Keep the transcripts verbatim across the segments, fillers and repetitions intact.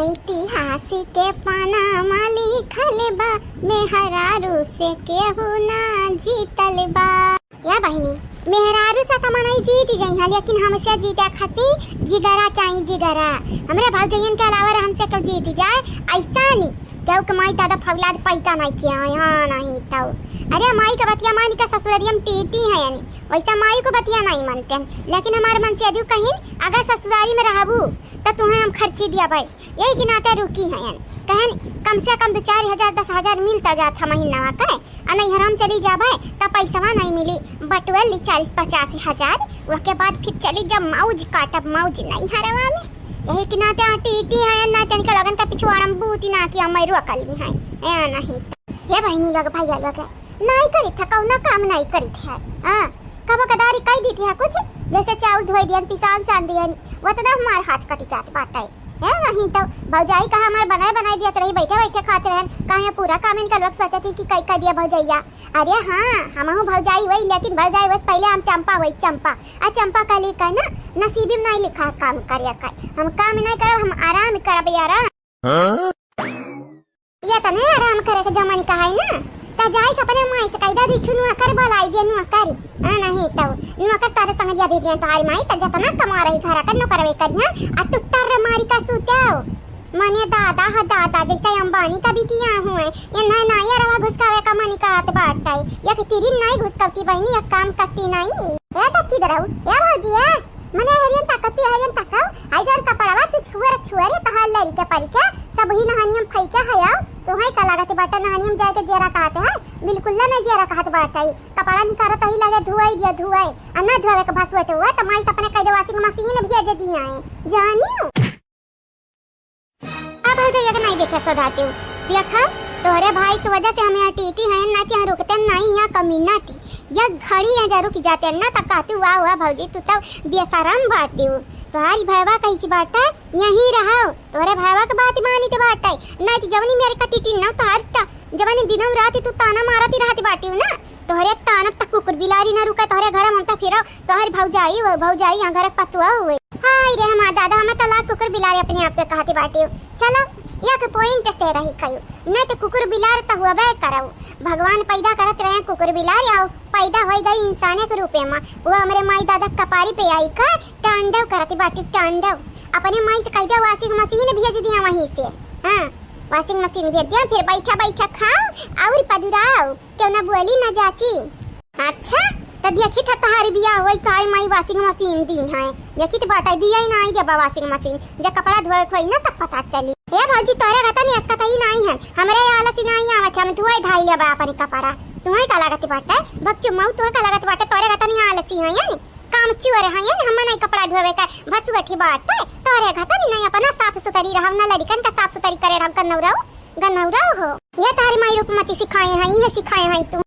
इतिहास के पन्ना मा लिखल बा, मेहरारू से केहू ना जीतल बा। या बहिनी, मेहरारू से त मनई जीत जइहाँ, लेकिन हमसे जीते खातिर जिगरा चाही, जिगरा। हमरे भौजइयन के अलावा हमसे केहू जीत जाए, अइसा नहीं। केहू के माई दादा फौलाद पैदा नहीं किया है, हाँ नहीं तो। अरे माई के बतिया मानी का ससुररिया में टीटी है यानी, वैसा माई को बतिया नहीं मानते हैं। लेकिन हमारे मन से यदि कहीं अगर ससुरारी में रहबू, त तुहें हम खर्ची दिया भाई। यही के नाते रुकी हैं यानी। कहन कम से कम दो चार हजार, दस हजार मिलता जात है महीना का, आ नैहर हम चली जाबे, त पैसवा नहीं मिली, बटुअल ली चालीस पचास हजार, ओके बाद फिर चली जब मौज काटब, मौज नैहरवा में। यही के नाते आटी इटी है, ना तनिका लगन का पिछुआड़म बूती ना कि हम रोकल ली हैं, ए नहीं। हे बहिनी लोग, भैया लोग, नहीं करित है, कौनो काम नहीं करित है। हाँ, कबो कदारी कई दीत है कुछ, जैसे चाउर धोई दियन, पिसान सान दियन, वतना हमार हाथ कट जात बाटे। हे नहीं तो भौजाई का हमार बनाए बनाए दियत रही, बैठे बैठे खात रहन। कहाँ ये पूरा काम इनका लोग सोचत ही कि कई कर दिया भौजैया। अरे हाँ, हमहू भौजाई वही, लेकिन भौजाई वही पहले हम चंपा वही, चंपा। आ चंपा कहली का ना, नसीबी में नहीं लिखा काम करे का। हम काम नहीं करब, हम आराम करब, आराम। हाँ? ये तने आराम करे के जमानी का है ना, त जाई के अपने माई से कह दे, "दी छु नौकर बोलाई दे, नौकर।" आ नहीं तो नौकर तारे संग दिया भेजिए तोहारी माई, त जतना कमा रही घर का नौकरवे करिया, आ तू टर मारी का सूते हो। मने दादा ह दादा, जैसे अंबानी का बिटिया हुए, ये ना ना ये रवा घुसकावे का मनी का हाथ बाटै, एक तिरिन नहीं घुसकवती बहिनी, एक काम करती नहीं। ए बच्ची दरऊ, ए भौजी, ए मने हरियन ताकती, हरियन ताकाओ। आई जौन कपड़वा तू छुअर छुअर, तहार लड़ी के परी के, सब ही नहानियम फई के है आओ। तुहई का लागत बाटे नहानियम जाए के जेरा कहत है? बिल्कुल ना नहीं जेरा कहत बाटे। कपड़ा निकारो तही लगे धुआई दिया धुआई। आ ना धुआवे के भसुअट हुआ त माई से अपने कह दे washing machine भेज दिया है। जानियो। अब भौजैया के नहीं देखे सदाते हो। देखा, तोहरे भाई के वजह से हम यहाँ टीटी हैं, ना कि यहाँ रुकते नहीं, यहाँ कमी ना टी। या घड़ी है जा रुक जाते ना, त कहती, "वाह, वाह भौजी, तू तो बेशरम बाटी हो।" तोहारी भैवा कही सी बात है, यहीं रहो, तोहरे भैवा के बात मानी के बात है, नहीं तो जवनी मेरे का टीटी ना, तोहार टा-, जवनी दिनों रात तू ताना मारती रहती बाटी हो ना, तोहरे ताना तक कुकुर बिलारी ना रुके, तोहरे घर में हम तो फिरो, तोहर भौजाई हो, भौजाई यहाँ घर के पतुआ हुए। हाय रे हमार दादा, हमें तो लाख कुकुर बिलारी अपने आप के कहती बाटी हो। चलो, या के point से रही कयू, नहीं तो कुकुर बिलार तो हुआ बे करो। भगवान पैदा करत रहे कुकुर बिलार, या पैदा होई गई इंसाने के रूपे में, वो हमरे माई दादा के कपारी पे आई का तांडव करत बाटी, तांडव। अपने माई से कह दे washing machine भेज दिया वहीं से, हाँ, washing machine भेज दिया, फिर बैठा बैठा खाओ और पदुराओ, क्यों ना बोली ना जाची। अच्छा, त देखी था तोहारी बियाह होई, तोहारी माई washing machine दी हैं, देखी तो बाटा दिया ही ना आई जब washing machine, जब कपड़ा धोए के होई ना तब पता चली। हे भौजी, तोहरे घता नहीं असकत ही नहीं है, हमरे आलसी नहीं आवत है, हम धोए धाई लेबा अपन कपड़ा। तुम्हें का लागत बाटे बच्चू मऊ, तुम्हें का लागत बाटे, तोहरे घता नहीं आलसी है यानी काम चोर है यानी, हम नहीं कपड़ा धोवे का भसुअठी बाटे, तोहरे घता नहीं, नहीं अपना साफ सुथरी रहब ना लड़िकन का साफ सुथरी करे रहब, गन्नौराओ, गन्नौराओ हो। ये तोहरी माई रूपमती सिखाए हैं, ये सिखाए हैं तू।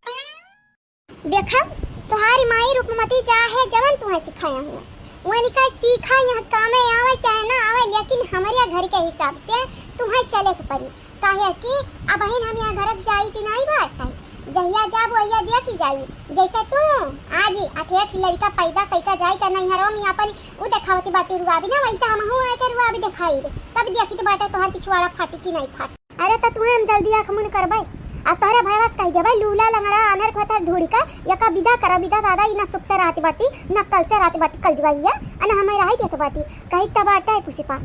देखा, तोहारी माई रूपमती चाहे जवन तुहे सिखाया हुआ, वनिका सीखा यहाँ कामे आवे चाहे ना आवे, लेकिन हमरे घर के हिसाब से तुहे चले के पड़ी, काहे कि अबहिन हम यहाँ घर जाई कि नहीं बाटे, जहिया जाब वहिया देखी जाई। जैसे तू आज अठेठ लड़का पैदा कइका जाई का नैहरों में अपन उ देखावती बाटी रुआबी ना, वैसे हमहू आए के रुआबी देखाई, तब देखी तो बाटे तोहार पिछवाड़ा फाटी कि नहीं फाटी। अरे त तुहे हम जल्दी आँख मुन करबै। आ तोहरे भैया से कह देबै, लूला लंगड़ा आनर खोतर ढूढ़ी का, यका विदा करा, विदा दादा, ई ना सुख से रहती बाटी, ना कल से रहती बाटी, कल जुआइया, आ ना हमें रही देत बाटी। कही त बाटे पुष्पा,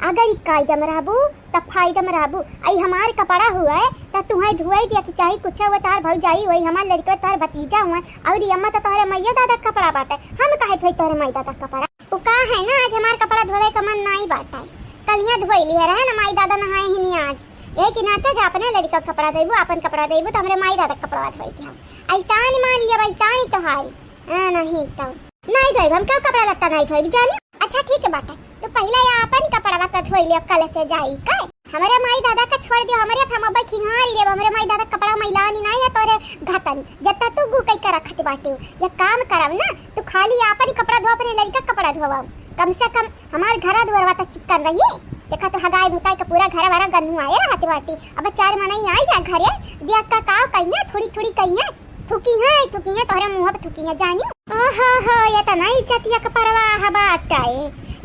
अगर ई कायदम रहबू, त फायदम रहबू। आई हमार कपड़ा हुआ है, त तुहे धुआई दिया के चाही, कुछ हुआ तोहर भौजाई हुई, हमार लड़का तोहर भतीजा हुआ, और ई अम्मा त तोहरे मैया दादा के कपड़ा बाटे, हम काहे धोई तोहरे माई दादा के कपड़ा? उ का है ना, आज हमार कपड़ा धोवे का मन नाई बाटे। कलिया धोई लिहे रहे ना, माई दादा नहाए ही नहीं आज। यही के नाते जा अपने लड़का के कपड़ा धोइबू, अपन कपड़ा धोइबू, तो हमरे माई दादा के कपड़ा धोई के हम। ऐसा नहीं मान लिया, वैसा नहीं तोहारी। हाँ, नहीं तो। नहीं धोइब, हम क्यों कपड़ा लत्ता नहीं धोइब, जानी? अच्छा, ठीक है बाटे। तो पहले या अपन कपड़ा तो धोई लियो, कल से जाई का? हमरे माई दादा का छोड़ दियो, हमरे हम अब खिहारी लेब, हमरे माई दादा कपड़ा मैलानी नहीं है तोरे घतन, जत्ता तू गु कई के रखत बाटे। ये काम करब ना, तू खाली आपन कपड़ा धो, अपने लड़का कपड़ा धोवा, कम से कम हमार घरा दुआरवा त चिक्कन रही। देखा तो हगाई मुताई के पूरा घरा भरा गन्नू आए रहत बाटी। अब चार मनई आई जा घरे, दिया का काव कहिया, थोड़ी थोड़ी कहिया, थुकी है, थुकी है, तोहरे मुंह पे थुकी है, जानियो। ओहो हो, एतना इज्जतिया क परवाह बाटे।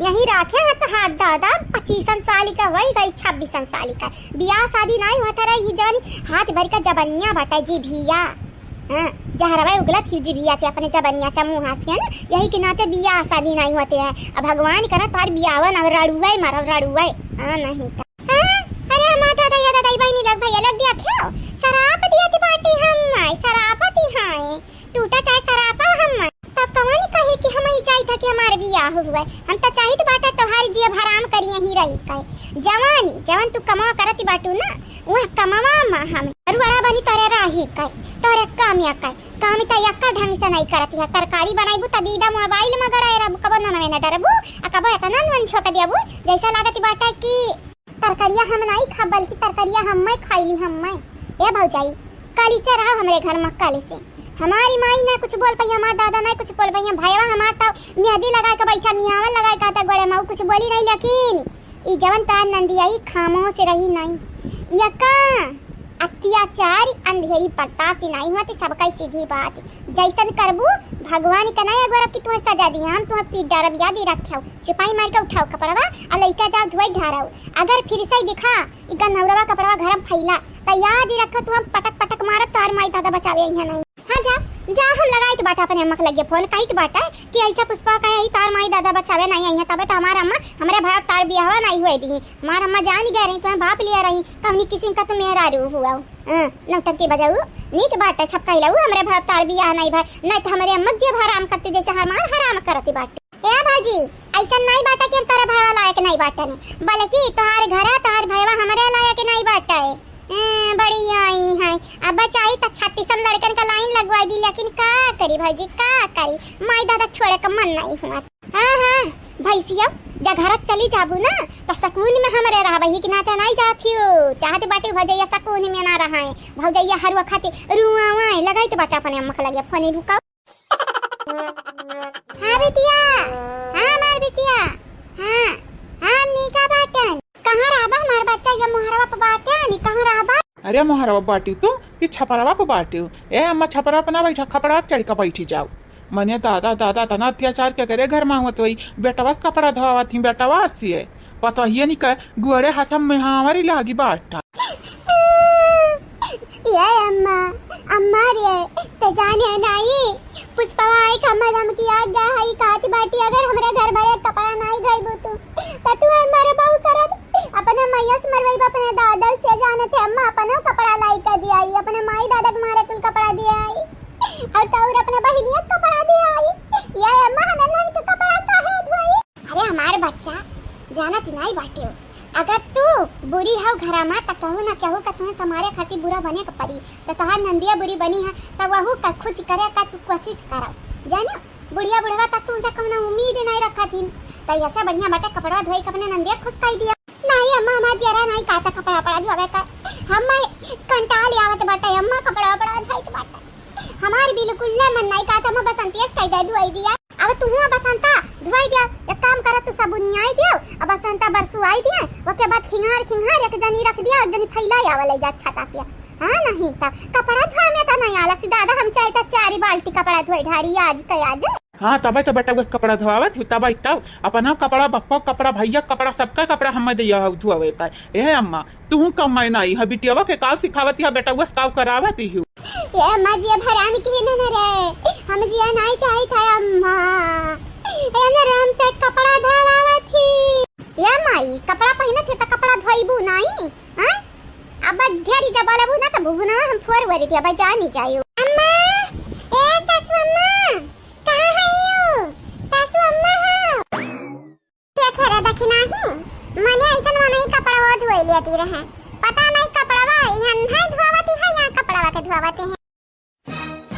यही राखे हैं तो हाथ दादा, पच्चीसन साल का होई गई, छब्बीसन साल का। बियाह शादी नाई होत रही, जवानी हाथ भर का जबनिया बाटे, जिभिया। हाँ, जहरवा उगलत ही जिभिया से, अपने जबनिया से, मुँह से, है ना? यही के नाते बियाह शादी नाई होते हैं। अब भगवान करत तोहार बियाहवा ना रड़ुए मरब, रड़ुए। हाँ, नहीं तो। हाँ, अरे हमार दादा या दादा, ई बहिनी लोग, भैया लोग, देखियो, सराप दियत बाटी हम, सराप दी हैं। टूटा चाहे सरापा हम, तब कवन कही कि हम ही चाहित है कि हमार बियाह हुए। हम तो चाहित बाटा तोहार जियब हराम करिए ही रही कहे। जवानी, जवन तू कमावा करत बाटू ना, वह कमावा मा हम रुआड़ा बनी तोरे राही कहे, तोरे काम या कहे। काम तो यक्का ढंग से नहीं करत है। तरकारी बनाइबू त दीदा मोबाइल में गड़ाए रहबू, कबो ननवे न डरबू, आ कबो एतना नन छोक दियबू, जैसा लागत बाटा कि तरकरिया हम नाई खाब, बल्कि तरकरिया हम्मे खाइली हम्मे। ए भौजाई, काली से रहो हमरे घर में, काली से। हमारी माई ना कुछ बोल पाई, हमार दादा ना कुछ बोल पाई, भैया हमार तो मेहंदी लगाए के बैठा, निहावन लगाए के आता गोड़े में, उ कुछ बोली नहीं, लेकिन ई जवन तार नंदिया ई खामोश रही नहीं। यक्का अत्याचार अंधेरी बर्दाश्त नहीं होती, सबका सीधी बात। जैसन करबू, भगवान का ना एगो रब की तुम्हें सजा दी, हम तुम्हें पीट डारब, याद ही रखियो। चुपाई मार के उठाओ कपड़वा, आ लइका जाओ धोई ढारो। अगर फिर से दिखा, ई गन्हौरवा कपड़वा घर में फैला, त याद ही रखो, तुम्हें पटक पटक मारब, तोहार माई दादा बचावे यहाँ नहीं। हाँ जा, जा, हम लगाइत बाटा अपने अम्मा के लगे फोन, कहित बाटा कि ऐसा पुष्पा कहे, "ई तोहार माई दादा बचावे नहीं आई है, तबे तो हमार अम्मा, हमरे भाई तार बियाहवा नहीं हुए दी। हमार अम्मा जान गए रही, तुम्हें भाप लिया रही, कौनी किस्म का तुम मेहरारू हुआ।" हाँ, नौटंकी बजाऊ, नीक बाटे, छपकाई लाऊ, हमरे भाई तार बियाह नहीं भाई, नहीं तो हमरे अम्मा के जेब हराम करती, जैसे हमार हराम करती बाटे। ए भौजी, ऐसन नहीं बाटे कि हम तोरे भाई लायक नहीं बाटे, बल्कि तोहार घर, तोहार भैया हमरे लायक नहीं बाटे। ए, बड़ी आई है, अब चाही तो छत्तीसन लड़कन का लाइन लगवा दी, लेकिन का करी भौजी, का करी, माई दादा छोड़े का मन नहीं हुआ। हाँ, हाँ, भैंसिया, जा घर चली जाबू ना, तो सकून में हमरे रहबही के नाते नहीं जाथियो। चाहत बाटी भौजैया सकून में ना रहाए, भौजैया हर वक्त रुआवाए, लगाइत बाटे अपने अम्मा के लगे फोन, रुकाओ। हाँ बिटिया, हाँ हमार बिटिया, हाँ, हम नीका बाटन। कहाँ रहबा हमार बच्चा, ये मोहरवा पे बाटन, कहाँ रहबा? अरे मोहरवा बाटी तू कि छपरवा पे बाटी? ए अम्मा, छपरवा पे ना बैठा, खपड़वा पे चढ़ के बैठी जाओ। मने दादा, दादा, तना अत्याचार के करे घर में होत होई। बेटवा से कपड़ा धोवत ही, बेटवा से। पता ही नहीं का, गुअरे हाथ में हमारी लागी बाटा। ये अम्मा, अम्मा रे, ते जाने नाई, पुष्पवा आई का मदम की आग गा हई, कहत बाटी, "अगर हमरा घर भरे कपड़ा नाई धोइबू तू, त तू हमारे बहू करब, अपने मैया से मरवाई, अपने दादा से।" जानत है अम्मा, अपने कपड़ा लाई कर दिया आई, अपने माई दादा के मारे कुल कपड़ा दिया आई। और तो और अपने बहिनिया के कपड़ा दिया आई। ये अम्मा, हमें नन के कपड़ा काहे धोई? अरे हमार बच्चा, जानत नाई बाटे हो, अगर तू बुरी हव घरा मा, त केहू ना केहू का तुम्हें संभारे खातिर बुरा बने के पड़ी। त तोहार नंदिया बुरी बनी है, त वहू का खुश करे का तू कोशिश करो, जानो? बुढ़िया बुढ़वा तक तुमसे कौनो उम्मीद नहीं रखत हिन, त ऐसे बढ़िया बाटे कपड़ा धोई के अपने नंदिया खुश कर दिया। नहीं अम्मा, हमार जरा नहीं कहता कपड़ा वपड़ा धोवे का, हम कंटाल आवत बाटे अम्मा, कपड़ा वपड़ा धोइत बाटे। हमार बिल्कुल मन नहीं कहता, हम बसंतिया से कह दे धोई दिया। अब तू हुआ बसंता धोई दिया, एक काम कर, तू साबुन आई दियो, अब बसंता बरसू आई दिया, ओके बाद खिंगार खिंगार एक जनी रख दिया, एक जनी फैला आवा ले जा छाता पिया। हाँ, नहीं त कपड़ा धोए में त नहीं आलस दादा, हम चाहे त चारी बाल्टी कपड़ा धोई ढारी आज के आज। हाँ, तबे तो बेटा बस कपड़ा धोआवत ही, तबे तब अपना कपड़ा, बप्पा कपड़ा, भैया कपड़ा, सबका कपड़ा हम दिया हो धोवे का। ए अम्मा, तू कम मैं नहीं है, बिटियावा के काव सिखावत है, बेटा बस काव करावत ही। ए अम्मा जी, अब हराम की न न रे, हम जिया नहीं चाहित है अम्मा। ए न रे, हमसे कपड़ा धोआवत ही। ए माई, कपड़ा पहिनत है त कपड़ा धोइबू नहीं, हैं? अब ढेरी जब बोलबू ना त भुगुना हम फोर वरी दिया, अब जानी जायू। अम्मा, ए सासू अम्मा, कहाँ है यू? सासू अम्मा हो। देखे रे, देखी नाही, मने ऐसन वो नहीं कपड़वा धोए लेती रहे। पता नहीं कपड़वा यहाँ नहीं धोवती है, यहाँ कपड़वा के धोवती है।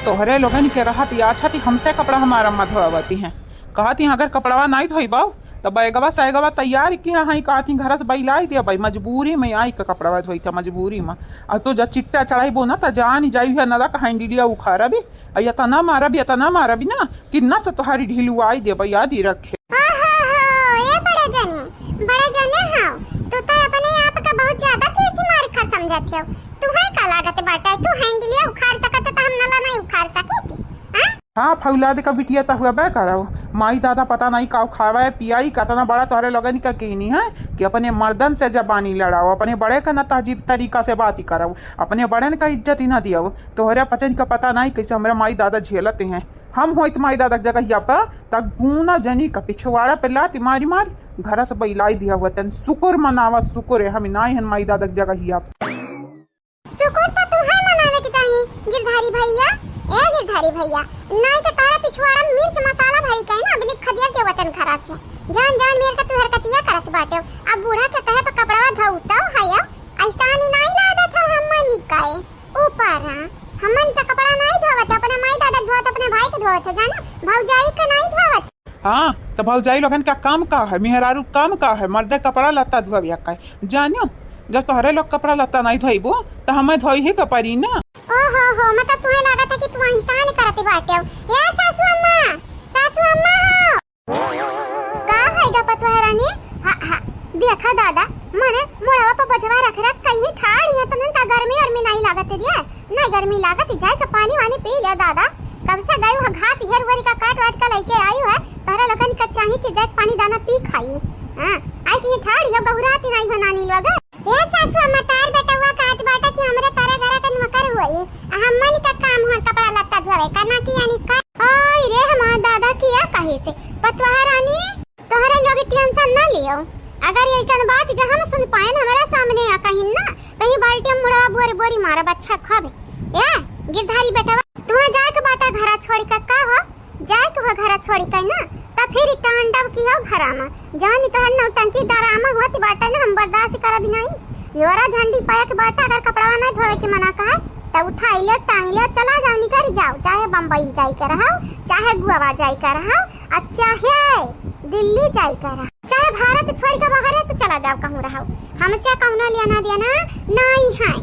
तोहरे लोगन के रहत या छती हमसे कपड़ा हमार अम्मा धोवती हैं। कहती हैं, "अगर कपड़वा नहीं धोइबो, त बैगवा सैगवा तैयार किया हैं," कहती, "घर से बैलाई देबै, मजबूरी में आई के कपड़वा धोई था, मजबूरी में।" और तू जब चिट्टा चढ़ाइबो ना, त जान जाई है नरक हैंडिलिया उखाड़बी। आ एतना मारब, एतना मारब ना कि नस तोहारी ढिलुआई देबे, याद ही रखे। हो, हो, हो, ए बड़े जने, बड़े जने हो, तू तो अपने आप का बहुत ज्यादा तीसी मार खा समझत हो। तुहे का लागत बाटे, तू हैंडलिया उखाड़ सकत हो, तो हम नला नहीं उखाड़ सकी थी, हाँ? हाँ, फौलाद का बिटिया त हुआ बे करौ। माई दादा पता नहीं का खावे पियाई, कतना बड़ा तोहरे लोगन का कहनी है कि अपने मर्दन से जबानी लड़ाओ, अपने बड़े का ना तहजीब तरीका से बात ही करौ, अपने बड़न का इज्जत ही ना दियो। तोहरे पचन का पता नहीं कैसे हमरा माई दादा झेलते हैं। हम होइत माई दादा के जगहिया पर त गूना जनी का पिछवाड़ा पे लात मारी मारी घर से बैलाई दिया हुआ तन। शुक्र मनावा, शुक्र है हम नाई हन माई दादा के जगहिया पर। शुक्र त तुहे मनावे के चाही गिरधारी भैया। ए गिरधारी भैया, नाई के तोहरा पिछवाड़ा में मिर्च मसाला भरी कहीं ना, अबले खदिया के वतन खरा से। जान जान मेर का तू हरकतिया करत बाटे। अब बूढ़ा के कहे पर कपड़वा धौतौ है, अब ऐसा नहीं नाई लागत हो हमनी काए। ऊपर हमन का कपड़ा नाई धोवत, अपने माई दादा के धोवत, अपने भाई के धोवत है, जाना भौजाई के नाई धोवत। हाँ, त भौजाई लोगन का काम का है? मेहरारू काम का है? मर्दे कपड़ा लत्ता धोवे का है, जानियो। जब तोहरे लोग कपड़ा लत्ता नहीं धोइबो, त हमें धोई ही के पड़ी ना। ओ हो हो, मतलब तुम्हें लागत है कि तुम एहसान करते बाटे हो। ए सासू अम्मा, सासू अम्मा हो। का है गा पतोह रानी? हा, हा, देखा दादा, मने मोड़वा पर बजवा रख रख कहीं ठाड़ ये तो नहीं, त गर्मी उर्मी नहीं लागत रे। नहीं गर्मी लागत, जाए के पानी वानी पी लियो दादा। कब से गई हो घास हेर वेर का काट वाट का लेके आई है, तोहरा लोगन का चाही कि जाए के पानी दाना पी खाई। हाँ, आई कि ठाड़ ये बहुरात नहीं हो नानी लोग। ए सासु, मतार बेटवा कहत बाटे कि हमरे तोरे घरे के नौकर होई, आ हमन का काम हो कपड़ा लत्ता धोवे का, ना कि यानी का? ओए रे हमार दादा किया कहे से, पतोह रानी, तोहरे लोग टेंशन ना लियो। अगर ऐसन बात जे हम सुन पाएन हमारे सामने आ कहीं ना, कहीं बाल्टी में मुड़वा बोरी बोरी मारब, अच्छा खाबे। ए गिरधारी बेटवा, तुहा जाए के बाटा घरा छोड़ के का हो? जाए के हो घरा छोड़ी कहीं ना, त फिर ई तांडव की हो घरा में। जौन तोहर नौटंकी डरामा होत बाटे ना, हम बर्दाश्त करब नहीं। योरा झंडी पाया के बाटे, अगर कपड़वा नहीं धोवे के मना कहे, त उठाई ले, टांग ले, चला जाओ, निकल जाओ, चाहे बम्बई जाए के रहो, चाहे गोवा जाए के रहो, आ चाहे दिल्ली जाए के रहो, चाहे भारत छोड़ के बाहर है तो चला जाओ, कहूँ रहो, हमसे कौनो लेना देना नहीं है।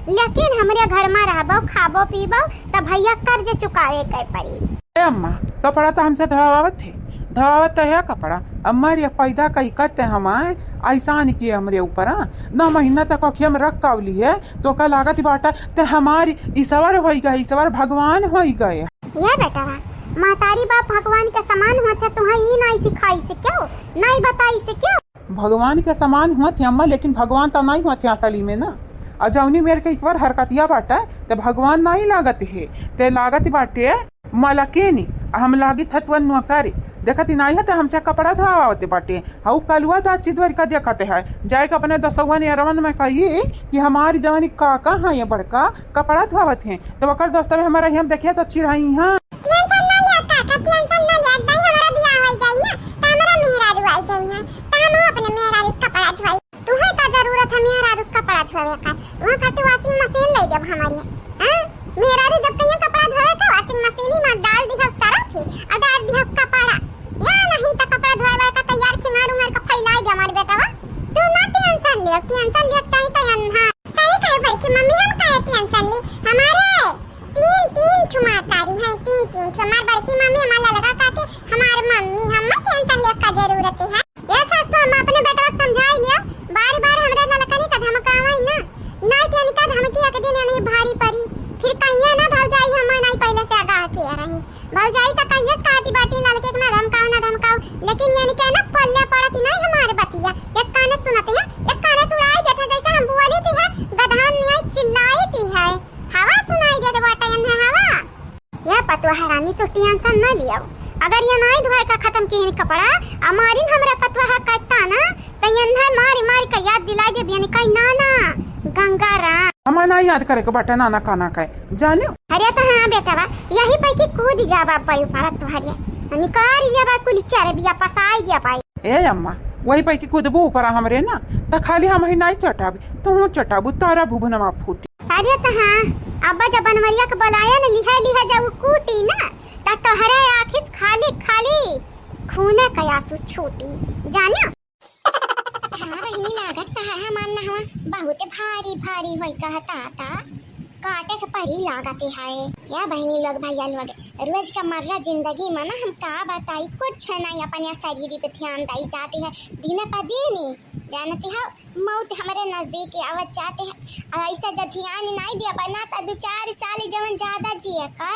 लेकिन हमरे घर में रहबो, खाबो, पीबो, त भैया कर्ज चुकावे के पड़ी। ए अम्मा, कपड़ा तो हमसे धोवावत है, धोवावत तो है कपड़ा। अम्मा रे, पैदा कई करते हमारे एहसान किए हमरे ऊपर, हाँ? नौ महीना तक अखिया में रख कावली है, तो का लागत बाटा ते हमारी ईश्वर होई गए, ईश्वर भगवान होई गए। ये बेटवा, महतारी बाप भगवान के समान होत है, तुहे ई नाई सिखाई से क्यों, नाई बताई से क्यों? भगवान के समान होत है अम्मा, लेकिन भगवान तो नाई होत है असली में ना। और जौनी मेर के इतवर हरकतिया बाटा, ते भगवान नाई लागत है, ते लागत बाटे मलकिनी, आ हम लागित हतुअन नौकरी। देखत ही नाई हते हमसे कपड़ा धोवावते बाटे। हऊ कलुआ दाची द्वारिका देखत है। जाए के अपने दसौवन एरवन में कही कि हमारी जवानी काका हैं ये बड़का कपड़ा धोवत हैं। तो ओकर दस्तवे हमारा हम देखिए तो चिढ़ाई हैं। टेंशन ना लिया काका, टेंशन ना लिया। एक दाई हमारा बियाह हो जाई ना, तो हमारा मेहरारू आ जाई हैं, तो हम अपने मेहरारू के कपड़ा धोई। तुहे का जरूरत है मेहरारू के कपड़ा धोवे का? तुहे खातिर washing machine ले देब हमारी। हाँ? मेहरारू जब कहिए कपड़ा धोवे का, washing machine में डाल दिया सरफ ही और डाल दिया कपड़ा। या नहीं तो कपड़ा धोवे का तैयार खिंगार उंगार का फैला दे हमारे बेटवा। तू ना टेंशन लियो, टेंशन लियो चाहिए तो यन्हा। सही कहे बड़की मम्मी, हम काहे टेंशन ली? हमारे तीन, तीन ठो महतारी हैं, तीन, तीन ठो। हमार बड़की मम्मी, हमार ललका काकी, हमार मम्मी, हम टेंशन लेवे का जरूरत है। ए सासु, हम अपने बेटवा के समझाई लियो, बार बार हमरे ललकनी का धमकावा ही ना, नहीं तो इनका धमकी एक दिन इन्हें भारी पड़ी, फिर कहिए ना भौजाई हम नहीं पहले से आगाह किए रही। भौजाई तो कहिए से कहती बाटी ललके के ना धमकाओ, ना धमकाओ, लेकिन ये इनके ना पल्ले पड़ती नहीं हमारे बतिया, एक काने सुनते हैं, एक काने सुनाई देते हैं, जैसे हम बोली थी है, गधान नहीं आई चिल्लाई थी है। हवा सुनाई देत बाटे एन्हे हवा। या पतोह रानी, तू टेंशन ना लियो। अगर ये नाई धोए का खत्म किहिन कपड़ा, आ मारिन हमरे पतोह का ताना, त एन्हे मारी मारी का याद दिलाई देब, यानी कहीं ना ना, गंगा राम। हमार ना याद करे के बाटे नाना काना का, जानियो। अरे त हाँ बेटवा, यही पै की कूद जाबा पै ऊपर तोहरे। निकाल लेबा कुल चरबिया पसाई देबा। ए अम्मा, वही पै की कूदबू ऊपर हमरे ना, त खाली हम ही नाई चटाबी, तू चटाबू, तारा भुभनवा फूटी। अरे त हाँ, अब्बा जब बनवरिया के बोलाया न लिहा लिहा जब कूटी ना, त तोहरे आँखी से खाली खाली खूने के आंसू छूटी, जानियो। हाँ बहिनी, लागत त है हमार नहवा बहुत भारी भारी होई कहता ता। काटे के परी लागत है। या बहिनी लोग, भैया लोग, रोज का मर्रा जिंदगी में ना हम का बताई, कुछ नहीं अपने शरीर पे ध्यान दई जाती है। दिन प दिन ही जानती हो, मौत हमरे नजदीक आवत जात है। अउर ऐसा जब ध्यान नाई दिया बा ना, त दो चार साल जवन ज्यादा जिए का,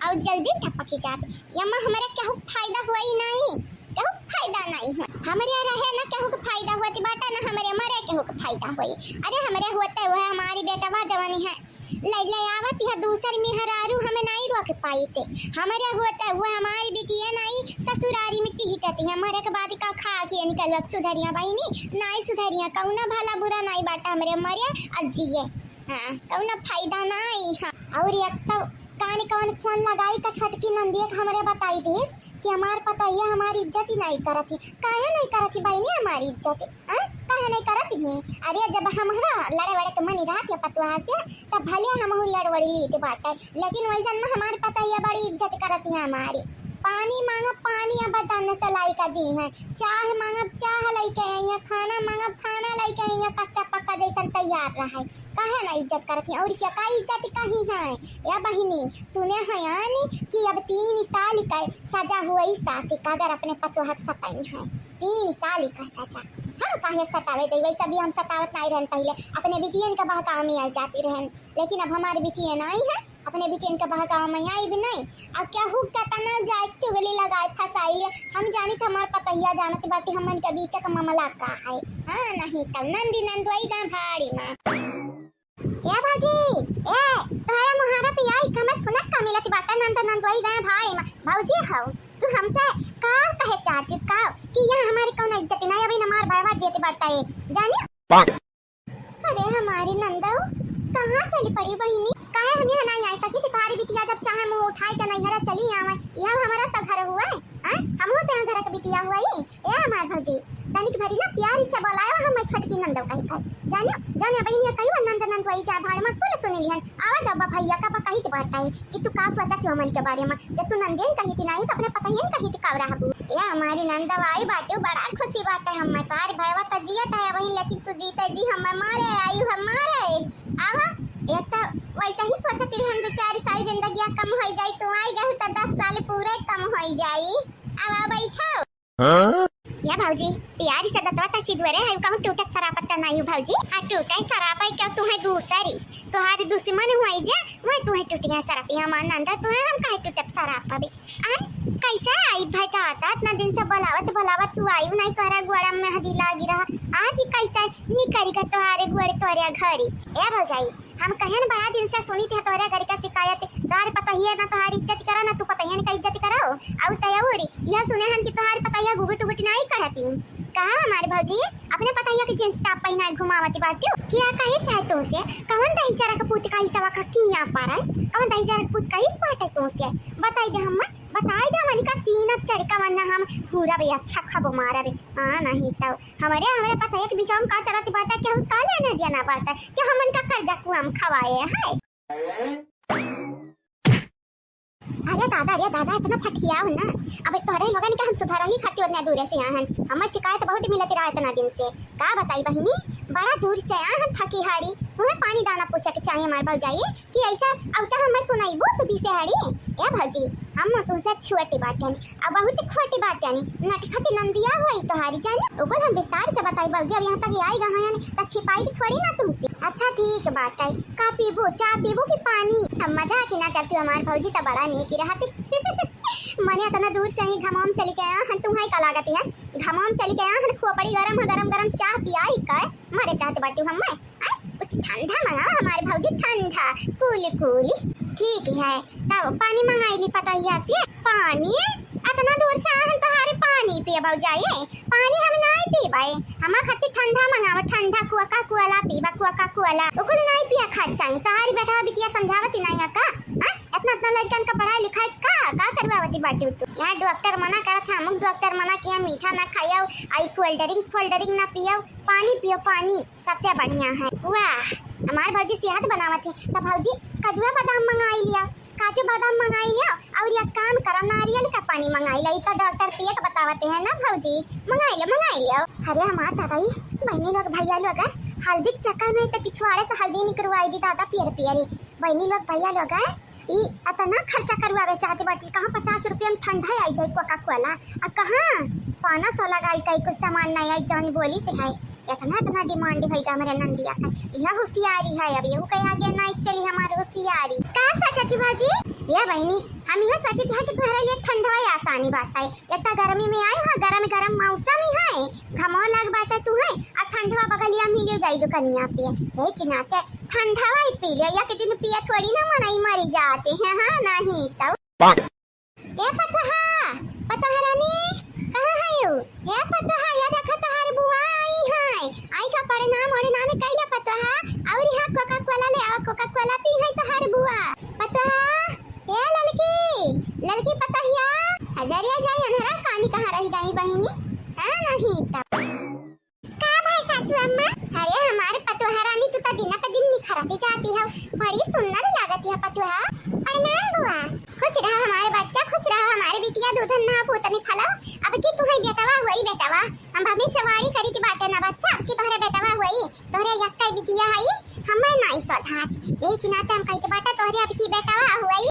अउर जल्दी टपकी जात। यम्मा हमरे केहू फायदा हुआ ही नाई, केहू फायदा नाई हुआ। हमरे रहे ना केहू के फायदा हुआ थी बाटा, ना हमरे मरे केहू के फायदा हुई। अरे हमरे होते हुए हमारी बेटवा जवानी है, ले, ले आवत यह दूसर मेहरारू हमें नाई रोक पाई थे। हमरे होते हुए हमारी बिटिया नाई ससुरारी में टिहिटत है। मरे के बाद का खा के निकलवा सुधरिया बहिनी, नाई सुधरिया, कौना भला बुरा नाई बाटा हमरे मरे और जिए। हाँ, कौना फायदा नाई। हाँ, और एक तो कान कौन फोन लगाई का छोटकी नंदिया के हमरे बताई देस कि हमार पतोहिया हमारी इज्जत ही नाई करत ही। काहे नाई करत ही बहिनी हमारी इज्जत? हाँ? काहे नाई करत ही? अरे जब हमरा लड़े वड़े के मन रहत है पतोहा से, तब भले हमहू लड़ वड़ लीत बाटे, लेकिन वैसन में हमार पतोहिया बड़ी इज्जत करत है हमारी। पानी मांगब पानी अब बदन से लाई का दी है, चाह मांगब चाह लइके आई है, खाना मांगब खाना लइके आई है, कच्चा पक्का जैसन तैयार रहे। काहे ना इज्जत करत ही? और क्या का इज्जत कही है? या बहिनी, सुने हैं यानी कि अब तीन साल का सजा हुई सासी का अगर अपने पतोह के सताई है, तीन साल का सजा। हम काहे सतावे जाई? वैसे भी हम सतावत नाई रहन पहिले, अपने बिटियन के बहकावे में आई जाती रहन, लेकिन अब हमार बिटियन आई है, अपने बिटियन के बहकावे में आई भी नहीं। अब केहू केतना जाए चुगली लगाए फंसाई ले, हम जानी तो हमार पतोहिया जानत बाटी हमन के बीच का मामला का है। हाँ, नहीं तब नंदी नंदोई गाँव भाड़ी में। ए भौजी, ए, तोहरा मुहारा पे आई, कमर सुनत का मिलत बाटा, नंद नंदोई गए भाई मा। भौजी हौ, तू हमसे का कहे चाहती का कि यहाँ हमारी कौन इज्जत ना, अभी हमार भाईवा जेत बाटा है, जानी? अरे हमारी नंदो, कहाँ चली पड़ी बहिनी? काहे हम यहाँ नहीं आ सकी थी? तुम्हारी बिटिया जब चाहे मुँह उठाए के नैहरा चली आवे, यह हमारा तो घर हुआ है, हाँ? हमहू तो यहाँ घर के बिटिया हुआ ही। ए हमार भौजी, तनिक भरी ना प्यार से बोलायो हम छोटकी नंदो कही कही। जानियो, जानियो बहिनिया कहियो नंद नंद वही चाहे भाड़ में कुल सुनी लिहन। आवा दब्बा भैया का बा कही तो बात आई कि तू का सोचत हो हमन के बारे में। जब तू नंदेन कही थी नहीं तो अपने पतोहियन कही थी का रहबू। ए हमारी नंदो आई बाटे बड़ा खुशी बाटे हम तोहार भैया तो जियत है वही लेकिन तू जीते जी हम मारे आई हम मारे। आवा एक तो वैसे ही सोचत रहन दो चार साल जिंदगिया कम हो जाई तू आई गहू तो दस साल पूरे कम हो जाई। आवा बैठो। हाँ? या भौजी, प्यारी से दतवा तक चिदुअरे है, कहूँ टूटत सरापत त नहीं भौजी। आ टूटे सराप है क्या तू है दूसरी? तुम्हारी दुश्मन हुई जे, वही तू है टूटिया सराप। या मान नंदा तू है, हम काहे टूटत सराप अभी? आ, कैसे आई भाई दादा, इतना दिन से बुलावत बुलावत तू आई नहीं, तोहरा गोड़ा में हदी लागी रहा। आज ही कैसे निकरी का तोहरे गोड़े तोहरे घरी? ए भौजाई, हम कहेन बड़ा दिन से सुनी थे तोहरे घर का शिकायत, तोहरे पतोहिया ना तोहार इज्जत करा ना तू पतोहियन का इज्जत करो। अउ तयौरी यह सुने हन कि तोहार पतोहिया घुघुट उघुट नाई करती। कहा हमार भौजी अपने पतोहिया के जींस टॉप पहिना घुमावती बाटियो। क्या कही चाहे तुमसे? कौन दही जरा का पूत का हिस्सा का किया पारा? कौन दही जरा का पूत का हिस्सा बाटे तुमसे? बताई दे हम, बताई दे हमनी का सीना चढ़ का वरना हम पूरा भी अच्छा खबो मारा भी। हाँ नहीं तो हमरे, हमरे पास एक बिचाम का चलत बाटा, क्या उसका लेना देना बाटा, क्या हमन का कर्जा कुआम खवाए है? अरे दादा, अरे दादा, इतना फटियाओ ना। अब तोहरे लोगन के हम सुधारा ही खातिर उतना दूरे से यहाँ हन। हमर शिकायत बहुत मिलत रहा इतना दिन से। का बताई बहिनी, बड़ा दूर से यहाँ हन थकी हारी। वह पानी दाना पूछे के चाहिए हमार भौजाई कि ऐसा अवता हमें सुनाई वो तू भी से हारी। ए भौजी, हम तुमसे छुअटी बाटन। अब बहुत खोटी बात जानी, नटखटी नंदिया हुई तोहारी जानी। ओकर हम विस्तार से बताई बाबूजी, अब यहाँ तक आई गए हैं, त छिपाई भी थोड़ी ना तुमसे। अच्छा ठीक बात है, का पीबू, चाय पीबू कि पानी? अब मजाक ही ना करती हमार भौजी, त बड़ा नीक रहती। मने इतना दूर से ही घमाम चली के आया हन, तुम्हारी का लागत है? घमाम चली के आया हन, खोपड़ी गरम है, गरम गरम चाय पियाई का, मरे चाहते बाटी हम। आय, कुछ ठंडा मंगाओ हमारे भौजी, ठंडा, कूल कूल। ठीक है, तब पानी मंगाई ली पतोहिया से। पानी? अतना दूर से आए हम तोहारे पानी पिए भौजाई? पानी हम नाई पीबे, हमार खातिर ठंडा मंगाओ, ठंडा कोका कोला पीबा, कोका कोला। ओकुल नाई पिया खात चाही, तोहारी बेटवा बिटिया समझावत ही नहीं है का? हाँ? इतना इतना लड़कन का पढ़ाई लिखाई का, का करवावती बाटी तू? यहाँ डॉक्टर मना करत है, अमुक डॉक्टर मना किया मीठा ना खाइयो, आई कोल्ड ड्रिंक फोल्ड ड्रिंक ना पियो, पानी पियो पानी। सबसे बढ़िया है। वाह, हमार भौजी सेहत बनावत है। तो भौजी, कजुआ बादाम मंगाई लिया, काजू बादाम मंगाई लिया, और एक काम करा, नारियल का पानी मंगाई लिया। ई तो डॉक्टर पिए के बतावते हैं ना भौजी, मंगाई लिया, मंगाई लिया। अरे हमार दादा, ई बहनी लोग, भैया लोग, हल्दी के चक्कर में तो पिछवाड़े से हल्दी निकरवाई दी दादा, पियर पियर। बहनी लोग, भैया लोग, ई अतना खर्चा करवावे चाहते बाटी, कहाँ पचास रुपया में ठंडा आई जाई कोका कोला, आ कहाँ पाँच सौ लगाई कई कुछ सामान नहीं आई, जौन बोली से है। एतना, एतना demand भई का हमरे नंदिया का। यह होशियारी है, अब यहू के आगे नाई चली हमार होशियारी। का सोचत ही भौजी? ए बहिनी, हम यह सोचत है कि तोहरे लिए ठंडवा आसानी बाटे। एतना गर्मी में आए हो, गरम गरम मौसम ही है, घमो लग बाटे तू है, आ ठंडवा बगलिया मिले जाई दुकनिया पे। यही के नाते ठंडवा ही पी ले, एक दिन पिए थोड़ी ना मनई मरी जाते हैं, हाँ, नहीं तो। ए पतोहा, पतोहा रानी, कहाँ है यू? ए पतोहा, या देखा तोहार बुआ आई है। आई का प्रणाम ओरनाम कइले पतोहा, और यहाँ Coca Cola ले आवा, Coca Cola पी है तोहार बुआ। पतोहा, ए ललकी, ललकी पतोहिया, हजरिया जाई अन्हरा कानी कहाँ रह गई बहिनी? हाँ, नहीं तब। का भाई सासू अम्मा? अरे हमार पतोहा रानी, तू तो दिन पे दिन निखरती जाती हो, बड़ी सुंदर लागती है पतोहा। प्रणाम बुआ। खुश रहा हमारे बच्चा, खुश रहा हमारे बिटिया, दूधन ना पूतनी फला। अब की तू है बेटवा, वही बेटवा। हम भविष्यवाणी करी थी बाटे ना बच्चा, अब की तोहरे बेटवा हुई, तोहरे यक्का बिटिया है, हमें नाई सधात। यही के नाते हम कहते बाटे तोहरे अब की बेटवा हुई।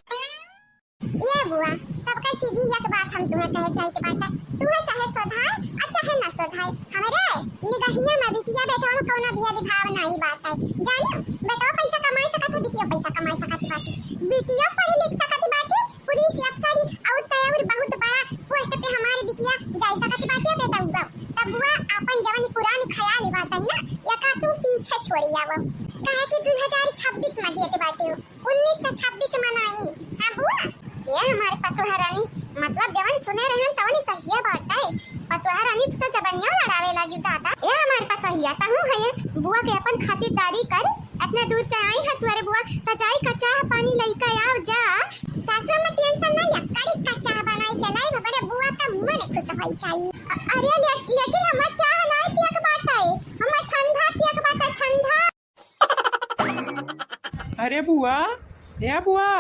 ए बुआ, सबका सीधी एक बात हम तुम्हें कहे चाहत बाटे, तुम्हें चाहे सोधाए आ चाहे ना सोधाए, हमरे निगहिया में बिटिया बेटवा में कौनो भेदभाव नाई बाटे। जानो, बेटवा पैसा कमाई सकत है, बिटिया पैसा कमाई सकत बाटे, बिटिया पढ़ी लिख सकत बाटे, पुलिस अफसरी और तय और बहुत बड़ा post पे हमारी बिटिया जाई सकत बाटे, बेटा उगव। तब बुआ, आपन जवन पुरानी ख्याल बाटे ना, एका तू पीछे छोड़ी आवो, काहे कि दू हजार छब्बीस में जियत बाटे हो। उन्नीस सौ छब्बीस मनाई। हाँ बुआ। ए हमार पतोहा रानी, मतलब जवन सुने रहन तवन सहिए बाटे। पतोहा रानी, तू तो जबनिया लड़ावे लागी दादा। ए हमार पतोहिया, तहू है बुआ के अपन खातिरदारी कर। इतना दूर से आई है तुअरे बुआ, त जाई का चाह पानी लइका आव जा। सासू अम्मा tension ना लिया, कड़ी का चाह बनाई के लाई, हमरे बुआ का मन खुश होई जाई। अ-, अरे ले-, लेकिन हमार चाह नाई पियक बाटे, हमार ठंडा पियक बाटे, ठंडा। अरे बुआ, ए बुआ,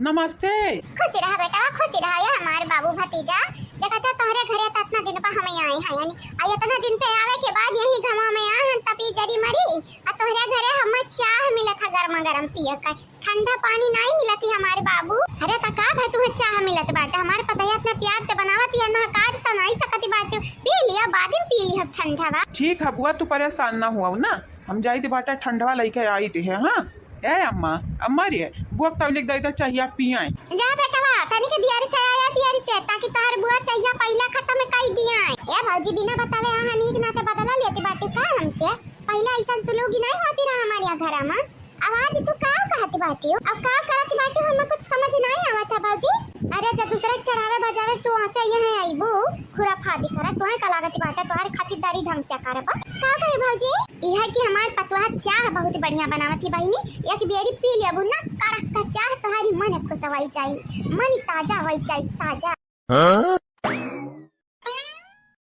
नमस्ते। खुश रहा बेटा, खुश रहा। ये हमार बाबू भतीजा, देखा था तोहरे घरे त इतना दिन पर हमें आए हैं, यानी आ इतना दिन पे आवे के बाद यही घमवा में आए हैं, तपी जरी मरी, आ तोहरे घरे हमें चाह मिला था गर्मा गर्म पिए का, ठंडा पानी नाई मिला थी हमारे बाबू। अरे त का भाई तुम्हें चाह मिलत बाटे, हमार पतोहिया इतना प्यार से बनावत है ना, काट त नाई सकती बाटे, पी लिया, बाद में पी लिया ठंडा बा। ठीक है बुआ, तू परेशान ना हुआ ना, हम जाई दे बाटा ठंडवा लइके आई दे है। हाँ ए अम्मा, अम्मा रे, बुआ के तबलिक दे दे चाहिया पियाए। जा बेटवा, तनिक दियारी से आया, दियारी से, ताकि तोहर बुआ चाहिया पहिला खत्म कई दिया। ए भौजी, बिना बतावे आहा नीक नाते बदला लेते बाटे का हमसे? पहले ऐसा सुलूक ही नहीं होती रहा हमारे यहाँ घर में। अब आज तू का कहत बाटी? अब का करत बाटी? हमें कुछ समझ नहीं आवत है भौजी। अरे जब दूसरे के चढ़ावे बजावे तू हंसे यहाँ आईबू, खुराफाती करत, तोहे का लागत बाटे, तोहर खातिरदारी ढंग से करब। का कहे भौजी? यह कि हमार पतोहा चाह बहुत बढ़िया बनावत ही बहिनी, एक बेरी पी लेबू ना, कड़क का चाह, तोहारी मन खुश होई जाई, मन ताजा होई जाई, ताजा। हाँ?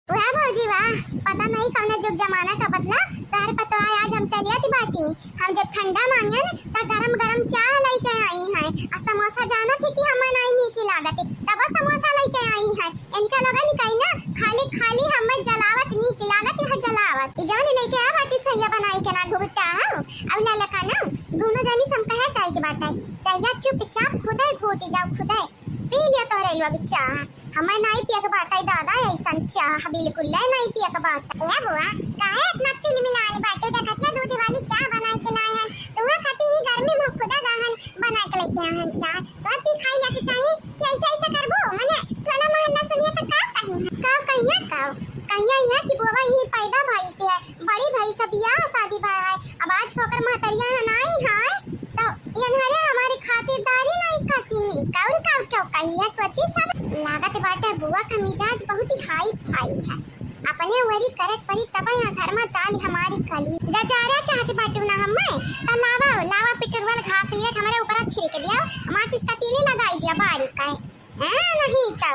वाह भौजी वाह, पता नहीं कौने जुग जमाना का बदला, तोहर पतोहा आज हम चलियत बाटी। हम जब ठंडा मांगेन त गरम गरम चाह लइके आई हैं, आ समोसा जानत ही कि हमें नहीं नीक लागत, तब समोसा लइके आई हैं। इनका लोगन कही ना, खाली खाली हमें जलावत नीक लागत, यह जलावत। ई जवन लइके आ बाटी चाहिया बनाई के ना घुघटा हो, और ललका ना, दोनों जनी सम कहे चाहिए बाटे, चाहिया चुपचाप खुदे घोटी जाओ, खुदे पी लिया तोहरे लोग चाह। हमें नाई पियक बाटे दादा, ऐसन चाह बिल्कुल ले नाई पियक बाटे। ए बुआ, काहे इतना तिल मिलान बाटे? देखतिया दूध वाली चाह बनाए के लाए हैं, तुम्हें खाती ही गर्मी में खुदा गहन बना के लेके आए हैं चाह। तो पी खाई लेके चाहिए कि ऐसे ऐसे करबो, मने टोला मोहल्ला सुनिए तो का कही है? का कहिया का? कहिया यह कि बुआ यही पैदा भाई से है, बड़ी भाई से बियाह शादी भय है। अब आज ओकर महतरिया है नाई है, तो इन्हरे हमारी खातिरदारी नाई कसीनी। कौन का क्यों कही है, सोची सब। लागत बाटे बुआ का मिजाज बहुत ही हाई फाई है। अपने वरी करे परी तब यहाँ घर में दाल हमारी कली। जजारा चाहते बाटू ना हमें, तो लावा, लावा पिटरवल घास लेट हमारे ऊपर छिड़क दिया, माचिस का तीली लगाई दिया बारी का। हाँ, नहीं तो,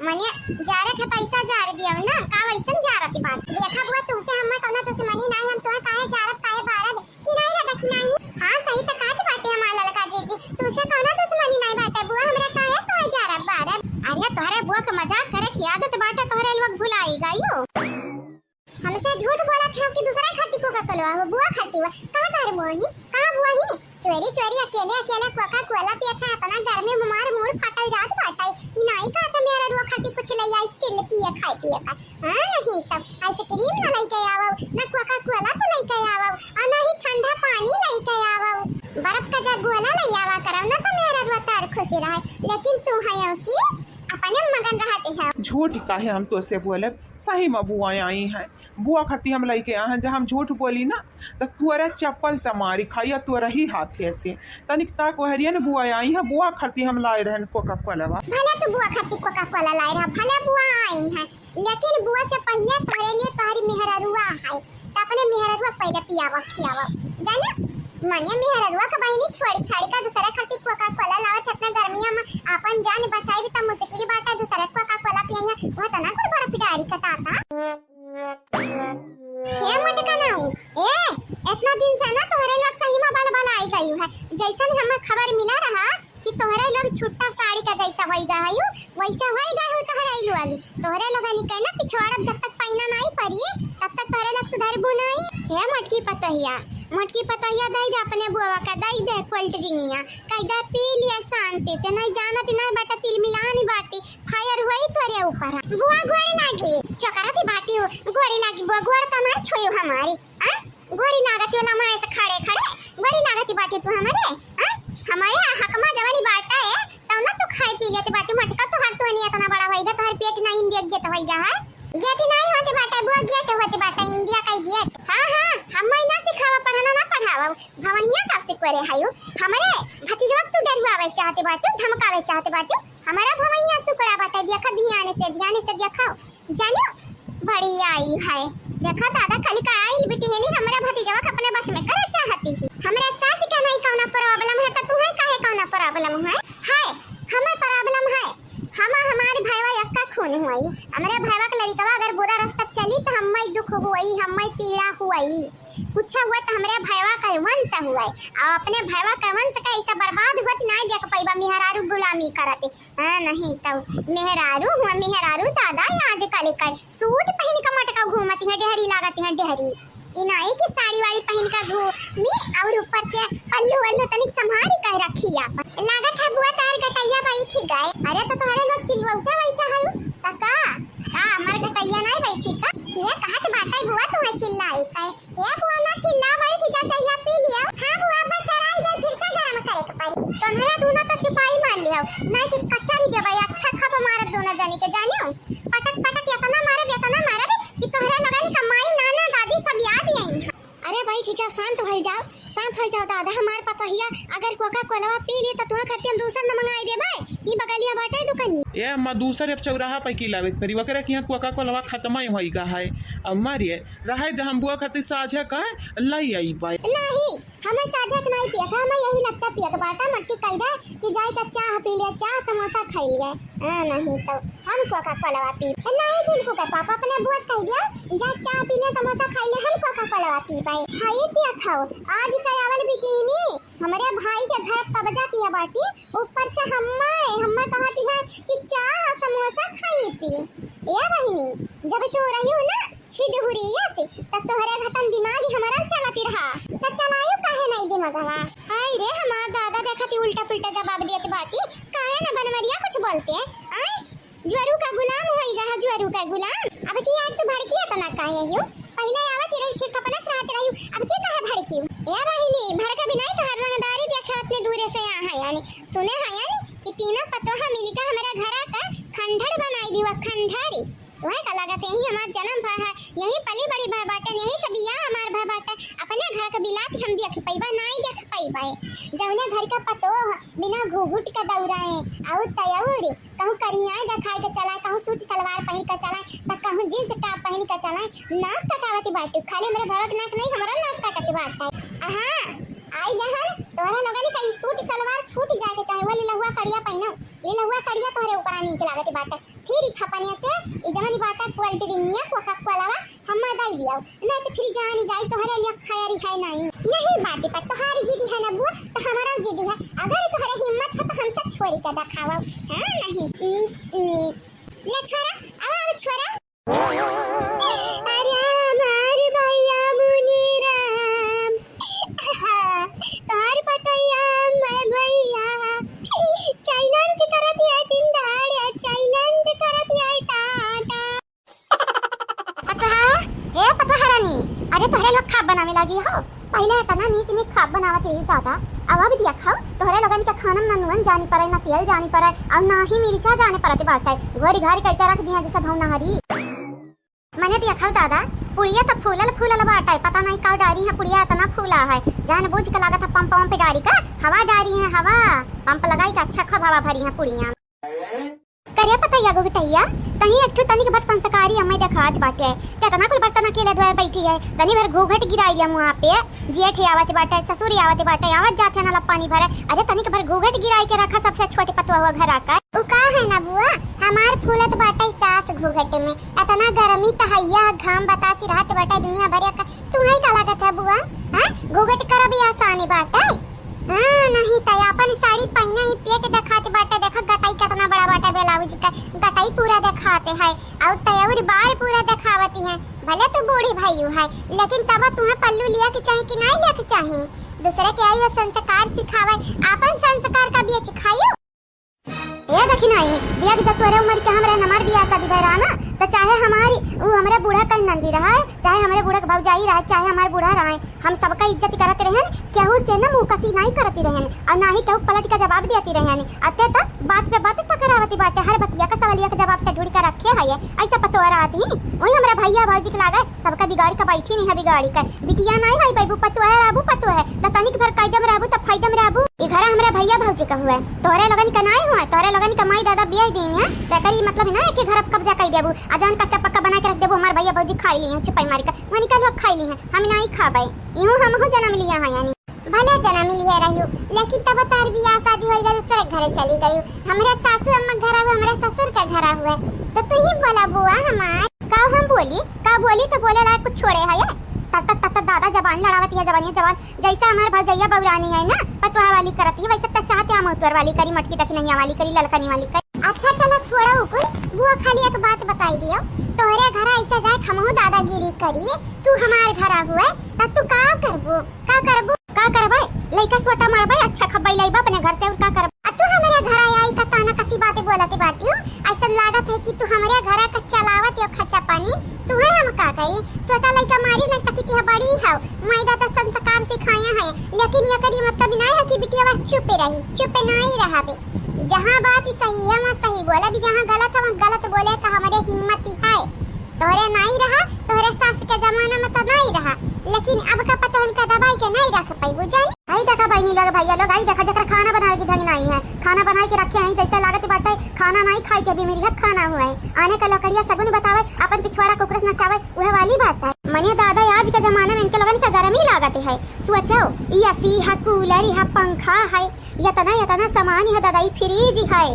मने, जारे के पैसा जार दियो ना, का वैसन जारत बात। देखा बुआ, तुमसे हमें कौनो दुश्मनी नहीं, हम तुम्हें काहे जारब, काहे बारब, कि नहीं रे देखी नहीं? हाँ, सही तो कहत बाटे हमार ललका जीजी, तुमसे कौनो दुश्मनी नहीं बाटे बुआ, हमरा काहे तुम्हें जारब, बारब? अरे, तोहरे बुआ के मजाक करे की आदत बाटे, तोहरे लोग भुलाई गयो। हमसे झूठ बोलत है कि दूसरा खाती Coca Cola हो, बुआ खाती हुआ। कहाँ तारे बुआ ही? कहाँ बुआ ही? चोरी चोरी अकेले अकेले Coca Cola पियत है, अपना घर में हमार मूड फाटल जात बाटे। ई नाई कहत है मेरा रुआ खाती कुछ ले आई, चिल पिए, खाए पिए का। हाँ, नहीं तब ice cream ना लेके आवो, ना Coca Cola तो लेके आवो, और ना ही ठंडा पानी लेके आवो। बर्फ का जग गोला ले आवा करो ना, तो मेहररुआ तार खुशी रहे। लेकिन तू है कि अपने मगन रहते हैं। झूठ काहे हम तोसे बोले, सही में बुआ आई हैं। बुआ खाती हम लेके आए हैं, जब हम झूठ बोली ना, तो तोरा चप्पल से मारी खाई, तोरा ही हाथे से। तनिक ताक वहरिया ने बुआ आई है, बुआ खाती हम लाए रहन Coca Cola वा। भले तू बुआ खाती Coca Cola लाए रहा, भले बुआ आई है, लेकिन बुआ से पहिले तोहरे लिए तोहरी मेहररुआ है, तो अपने मेहररुआ पहिले पियावा खियावा, जाना? मने मेहररुआ के बहिनी छोड़ छाड़ के दूसरे खाती Coca Cola लावत है, इतना गर्मिया में अपन जान बचाई भी तो मुश्किल बाटा, दूसरे Coca Cola पियाइया, वह तो ना कुल बर्फ डारी का ताता। हे मोटका नाऊ, ए, इतना दिन से ना तोहरे लोग सही में बल बल आई गई है। जैसन हमें खबर मिला रहा कि तोहरे लोग छुट्टा साड़ी का जैसा होई गा हयू, वैसे होई गा हयू तोहरे लोग। तोहरे लोगनी के ना पिछवाड़ब जब तक पैना नाई पड़ी, तब तक तोहरे लोग सुधरबू नाई। हे मोटकी पतोहिया, मोटकी पतोहिया दई दे अपने बुआ का, दई दे कोल्ड ड्रिंगिया, कह दे पी लिया शांति से, नहीं जानत नहीं बाटा तिलमिलानी बाटी, फायर हुई तोरे ऊपर। बुआ गोड़ लागी, चकराती बाटी हो, गोड़ लागी बुआ, गोड़ तो ना छुई हमारी, हाँ? गोड़ी लागती हो लम्हा ऐसे खड़े खड़े, गोड़ी लागती बाटी तू हमारे, हाँ? हमारे हकमा जवानी बाटा है, तब ना तू खाए पी लेती बाटी, मटका तो हर तू नहीं इतना बड़ा होई गा, तो हर पेट नहीं इंडिया गेट होई गा है। गेट नहीं होती बाटा, बुआ गेट होती बाटा, इंडिया का गेट। हाँ, हाँ, हम ना सिखावा पढ़ाना ना पढ़ावा, भवनिया का सिखवे रे हायू, हमारे भतीजवा तू डरवावे चाहते बाटू, धमकावे चाहते बाटू, हमारा भवनिया सुकड़ा बाटा, देखा ध्यान से, ध्यान से देखा। जानो, बड़ी आई है। देखा दादा, कल का आइल बिटिहनी हमरा भतीजवा के अपने बस में करे चाहती ही। हमरा सास के नहीं कौनो problem है, तो तुम्हें काहे कौनो problem है? है, हमें problem है। हम हमारे भाईवा यक्का खून हुई। हमरे भाईवा के लड़िकवा अगर बुरा रास्ता चली, तो हमें दुख हुई, हमें पीड़ा हुई। कुछ हुआ तो हमरे भाईवा के वंश हुआ, और अपने भाईवा के वंश का ऐसा बर्बाद हुआ तो नहीं देख पाइबा, मेहरारू गुलामी करते। हाँ, नहीं तो मेहरारू हुआ, मेहरारू दादा, आजकल का सूट पहिन के मटका घूमती है, डेहरी लागती है, डेहरी। ई नाई कि साड़ी वाड़ी पहिन के घूमी और ऊपर से पल्लू वल्लू तनिक संभारी कह रखी आप। लागत है बुआ तोहर गटैया बैठी गए। अरे तो तोहरे लोग चिल्लौते वैसा है, त का? का हमार गटैया नहीं बैठी का? के कहत बाटे बुआ तुम्हें चिल्लाई कहे? ए बुआ, ना चिल्ला, बैठ जा, चहिया पी लिया। हाँ बुआ, बस सराई जाए, फिर से गरम करे के पड़ी। तोहरा दोनों तो चिपाई मार लिया, नहीं तो कचरी देबे, अच्छा खप मारब दोनों जनी के, जानियो। पटक पटक इतना मारब, इतना मारब कि तोहरा लोगन का माई, नाना, दादी सब याद आई। अरे बैठ जा, शांत हो जाओ, शांत हो जाओ दादा। हमार पतोहिया अगर कोका कोलवा पी ली तो तुहा खातिर हम दूसर न मंगाई देबे। ई बगलिया बाटे दुकानी। ए अम्मा, दूसर अब चौराहा पे की लावे के पड़ी, ओकरा के यहाँ कोका कोलवा खत्म ही होई गा है। अम्मा रे, रहे दे, हम बुआ खातिर साझा का लाई आई बाय। नहीं, हमें साझा के नहीं पिया था, हमें यही लगता पिया के बाटा मटकी कह दे कि जाए का चाह पी लिया, चाह समोसा खाई लिया। आ, नहीं तो हम कोका कोलवा पी। नहीं, झिनकू के पापा अपने बुआ से कह दिया, जा चाह पी लिया, समोसा खाई लिया, हम कोका कोलवा पी पाए। हाय पिया खाओ, आज का आवल बिटिहनी, हमरे भाई के घर कब्जा किया बाटी, ऊपर से हम्मे, हम्मे कहती है कि चाह समोसा खाई पी। ए बहिनी, जब तू रही हो ना छिदहुरिया से, तब तोहरे घटन दिमाग हमारा चलती रहा, त चलायो काहे नहीं दिमागवा? आई रे हमार दादा, देखती उल्टा पुल्टा जवाब देत बाटी, काहे ना बनवरिया कुछ बोलते, आई? जुअरू का गुलाम होई गा, जुअरू का गुलाम। अब की आज तू भड़की इतना काहे हो? पहिले आवत ही रही, ठीक अपने से रहत रही, अब की काहे भड़की? ए बहिनी, भड़का भी नहीं, तोहर रंगदारी देखे अपने दूरे से यहाँ है, यानी सुने है, यानी कि तीनों पतोह मिलकर हमारा घरा का खंडहर बनाई दिवा, खंडहरी। तुम्हें का लागत यही हमार जन्म भा है, यही पली बड़ी भा बाटे, यही से बियाह हमार भा बाटे, अपने घर का बिलात हम देख पैबा, नहीं देख पैबा। जौने घर का पतोह बिना घूघूट का दौड़ाए, और तयौरी कहूँ करियाए देखाए के चलाए, कहूँ सूट सलवार पहिन के चलाए, त कहूँ जींस टॉप पहिन के चलाए। नाक कटावती बाटू, खाली हमरे भवक नाक नहीं, हमरा नाक काटती बाटे। हाँ, आई गहन, तोहरे लोगन का ई सूट सलवार छूट जाए के चाहे, वो लिलहुआ सड़िया पहिनो, लिलहुआ सड़िया तोहरे ऊपर नीक लागत बाटे। फिर ई खपनिया से ई जवन बाटा कोल्ड ड्रिंक या कोका कोला बा, हम दई दियो, नहीं तो फिर जान जाई तोहरे लिए खैर है नहीं। यही बात पर तोहारी जिद है ना बुआ, तो हमारा जिद है। अगर तोहरे हिम्मत हो तो हमसे छोरी के देखावा। हाँ, नहीं। उम, उम। ले छोरा, अब, अब छोरा। अरे हमार भैया मुनीराम, तोहार पतैया मैं भैया, challenge करत है दिन दहाड़े, challenge करत है। जी हो, पहिले एतना नीक नीक खाब बनावत रही दादा, अब अब देखा, तोहरे लोगन के खाना में ना नून जानी पड़े, ना तेल जानी पड़े, अउर ना ही मिर्चा जानी पड़त बाटे। घोरी घारी कैसे रख दिया जैसे धौनहरी। मने देखा दादा, पुड़िया तो फूलल फूलल बाटे, पता नहीं का डारी है, पुड़िया एतना फूला है, जान बूझ के लागत है पंप वंप डारी का हवा डारी है, हवा पंप लगाई के अच्छा खूब हवा भरी है पुड़िया। करे पतैया घुघटैया, तहीं एक ठो तनिक भर संस्कारी अम्मै देखात बाटे। केतना कुल बर्तन अकेले धोए बैठी है, तनी भर घूघट गिराई लिया मुँह पे। जेठ आवत बाटे, ससुर आवत बाटे, आवत जात है नल पानी भरे। अरे तनिक भर घूघट गिराई के रखा सबसे छोटे पतोहवा घरा का। उ का है ना बुआ, हमार फूलत बाटे सास घूघट में। एतना गर्मी त हैया, घाम बतासी रहत बाटे दुनिया भर का। तुहई का लागत है बुआ? हाँ, घूघट करब ई आसानी बाटे? हाँ, नहीं त अपन साड़ी पहिना ही पेट देखात बाटे, देखा गटाई केतना बड़ा बाटे ब्लाउज का, गटाई पूरा देखात है, अउर तयउरी बार पूरा देखावती है। भले तू बूढ़ी भइयू है, लेकिन तब तुहें पल्लू लिया के चाही कि नहीं लिया के चाही? दूसरे के आई हुआ संस्कार सिखावे, अपन संस्कार का बेच खाइयो। ए देखी नाही, देख जब तोरे उम्र के हमरे नमार बियाह शादी भय रहा ना, त चाहे हमारी, उ हमरे बूढ़ा कई नंदी रहा, चाहे हमरे बूढ़ा के भौजाई रहा, चाहे हमार बूढ़ा रहा, हम सबका इज्जत करत रहन, केहू से न मुँह कसी नाही करत रहन, अउर ना ही केहू पलट के जवाब देती रहन। अते त बात पे बात टकरावती बाटे, हर बतिया का सवालिया का जवाब त ढूंढ के रखे है ये। ऐसा पतोह रहत ही, वही हमरे भैया भौजी के लागे, सबका बिगाड़ी का बैठी नहीं है, बिगाड़ी का। बिटिया नाही भाई बैबू, पतोह है, रहबू पतोह है, त तनिक भर कायदे में रहबू, त फायदे में रहबू। ई घर हमरे भैया भौजी का हुआ है, तोहरे लोगन का नाही हुआ है, तोहरे लोगन का माई दादा बियाह दीन है, त एकर ई मतलब ना है कि घर अब कब्जा कर देबू, आ जौन कच्चा पक्का बना के रख देबू, हमार भैया भौजी खाई ली है, चुपाई मारी का, वही का लोग खाई ली है, हम नाही खाबे, इहू हमहू जन्म लिया है यानी। भले जन्म लिहे रहियो, लेकिन तब तोहर बियाह शादी होई गई, दूसरे घरे चली गई। हमरे सासू अम्मा के घरा हुए, हमरे ससुर के घरा हुए, तो तू ही बोला बुआ हमार। का हम बोली, का बोली तो बोले लायक कुछ छोड़े है ये? तब तक, तब तक दादा जबान लड़ावती है, जबान, ये जबान, जैसे हमार भौजैया बौरानी है ना, पतोहा वाली करती है, वैसे तो चाहते हम उतवर वाली करी, मटकी दखिनैया वाली करी, ललकनी वाली करी। अच्छा चलो छोड़ो कुल, बुआ खाली एक बात बताई दियो, तोहरे घरा ऐसा जाए हमहू दादागिरी करी, तू हमार घरा हुए, तब तू का करबू? का करबू? का करबे? लइका सोटा मारबे, अच्छा खब्बे लइबा अपने घर से, अउर का करबे? आ तू हमरे घर आई का ताना कसी बातें बोलत बाटियो? ऐसन लागत है कि तू हमरे घर का चलावत हो खर्चा पानी, तुहे हम का कही? सोटा लइका मारी नहीं सकी थी, बड़ी हो, माई दादा संस्कार सिखाया है, लेकिन ये करी मतलब नहीं है कि बिटिया बस चुप रही, चुप नहीं रहा बे। जहाँ बात सही है वहाँ सही बोले, भी जहाँ गलत है वहाँ गलत बोले का हमरे हिम्मत ही है। तोहरे नाई रहा, तोहरे सास के जमाना में तो नाई रहा, लेकिन अब का पतोहन का दबाई के नाई रख पाई, बुझानी? आई देखा बहिनी लोग, भैया लोग, आई देखा, जकरा खाना बनावे के ढंग नाई है, खाना बनाए के रखे हैं, जैसे लागत बाटे खाना नाई खाई के बीमारी है, खाना हुआ है, आने का लकड़िया सगुन बतावे, अपन पिछवाड़ा कुकुरस नचावे, वह वाली बात है। मने दादा, आज के जमाना में इनके लोगन के गर्मी लागत है, सोचो, ई एसी है, कूलर है, पंखा है, यतना, यतना सामान है दादा, ई फ्रिज है।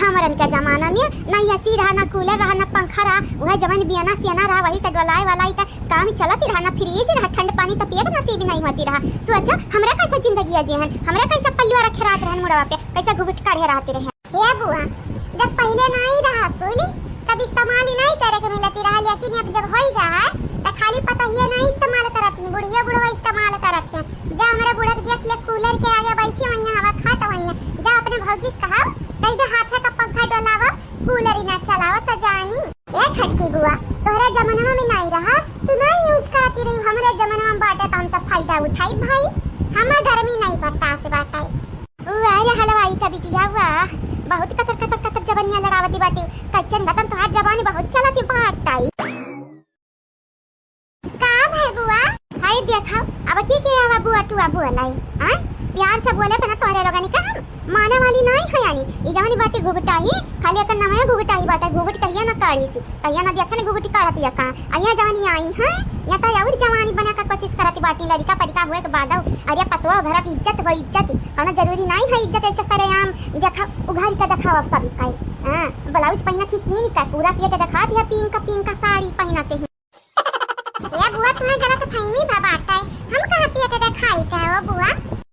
हमरन के जमाना में ना एसी रहा, ना कूलर रहा, ना पंखा रहा, वह जवन बियना सियना रहा, वही से डोलाए वाला ही का काम चलत रहा, ना फ्रिज रहा, ठंड पानी तो पिए के नसीब नहीं होती रहा। सोचो, हमरा कैसे जिंदगी है जेहन, हमरा कैसे पल्लुआ रखे रात रहन मुड़वा पे, कैसे घुघुट काढ़े रहती रहे। हे बुआ, जब पहिले नहीं रहा कुल, तब इस्तेमाल ही नहीं करे के मिलती रहा, लेकिन अब जब होई गया है, तो खाली पतहिए नहीं इस्तेमाल करत ही, बुढ़िया बुढ़वा इस्तेमाल करत ही। जा हमरे बूढ़ा के देख ले, कूलर के आगे बैठी हुई है, हवा खात हुई है। जा अपने भौजी से कहा, कह दे हाथे का पंखा डोलावा, कूलर ही ना चलावा तो जानी। ए छोटकी बुआ, तोहरे जमाना में नहीं रहा, तू नहीं यूज करती रही, हमरे जमाना में बाटे तो हम तो फायदा उठाई भाई, हमें गर्मी नहीं बर्दाश्त बाटे। वाह रे हलवाई का बिटिया, वाह, बहुत कतर कतर कतर जबनिया लड़ावती बाटी। कच्चन गतन तोहार जबानी बहुत चलती बाटे। का भय बुआ? हाय देखा, अब की के आवा बुआ टुआ बोलाई, हाँ? प्यार से बोले पे ना तोहरे लोगनी का हम माने वाली नहीं है यानी। ई जवानी बाटी घुघटाही, खाली एकर नामे घुघटाही बाटे, घुघट कहिया ना काढ़ी सी, कहिया ना देखन घुघटी काढ़त या का। अरे जवानी आई है, या तो और जवानी बने का कोशिश करत बाटी लड़का परिका हुए के बाद। अरे पतवा घर की इज्जत हो इज्जत, कोनो जरूरी नहीं है इज्जत ऐसे सरेआम देखा उघारी का देखावा सभी का। हाँ, ब्लाउज पहनत ही कीन का, पूरा पेट देखात है, पिंक पिंक साड़ी पहनते हैं। ए बुआ, तुम्हें गलत फहमी बा बाटे, हम कहाँ पेट देखाई थे हो बुआ?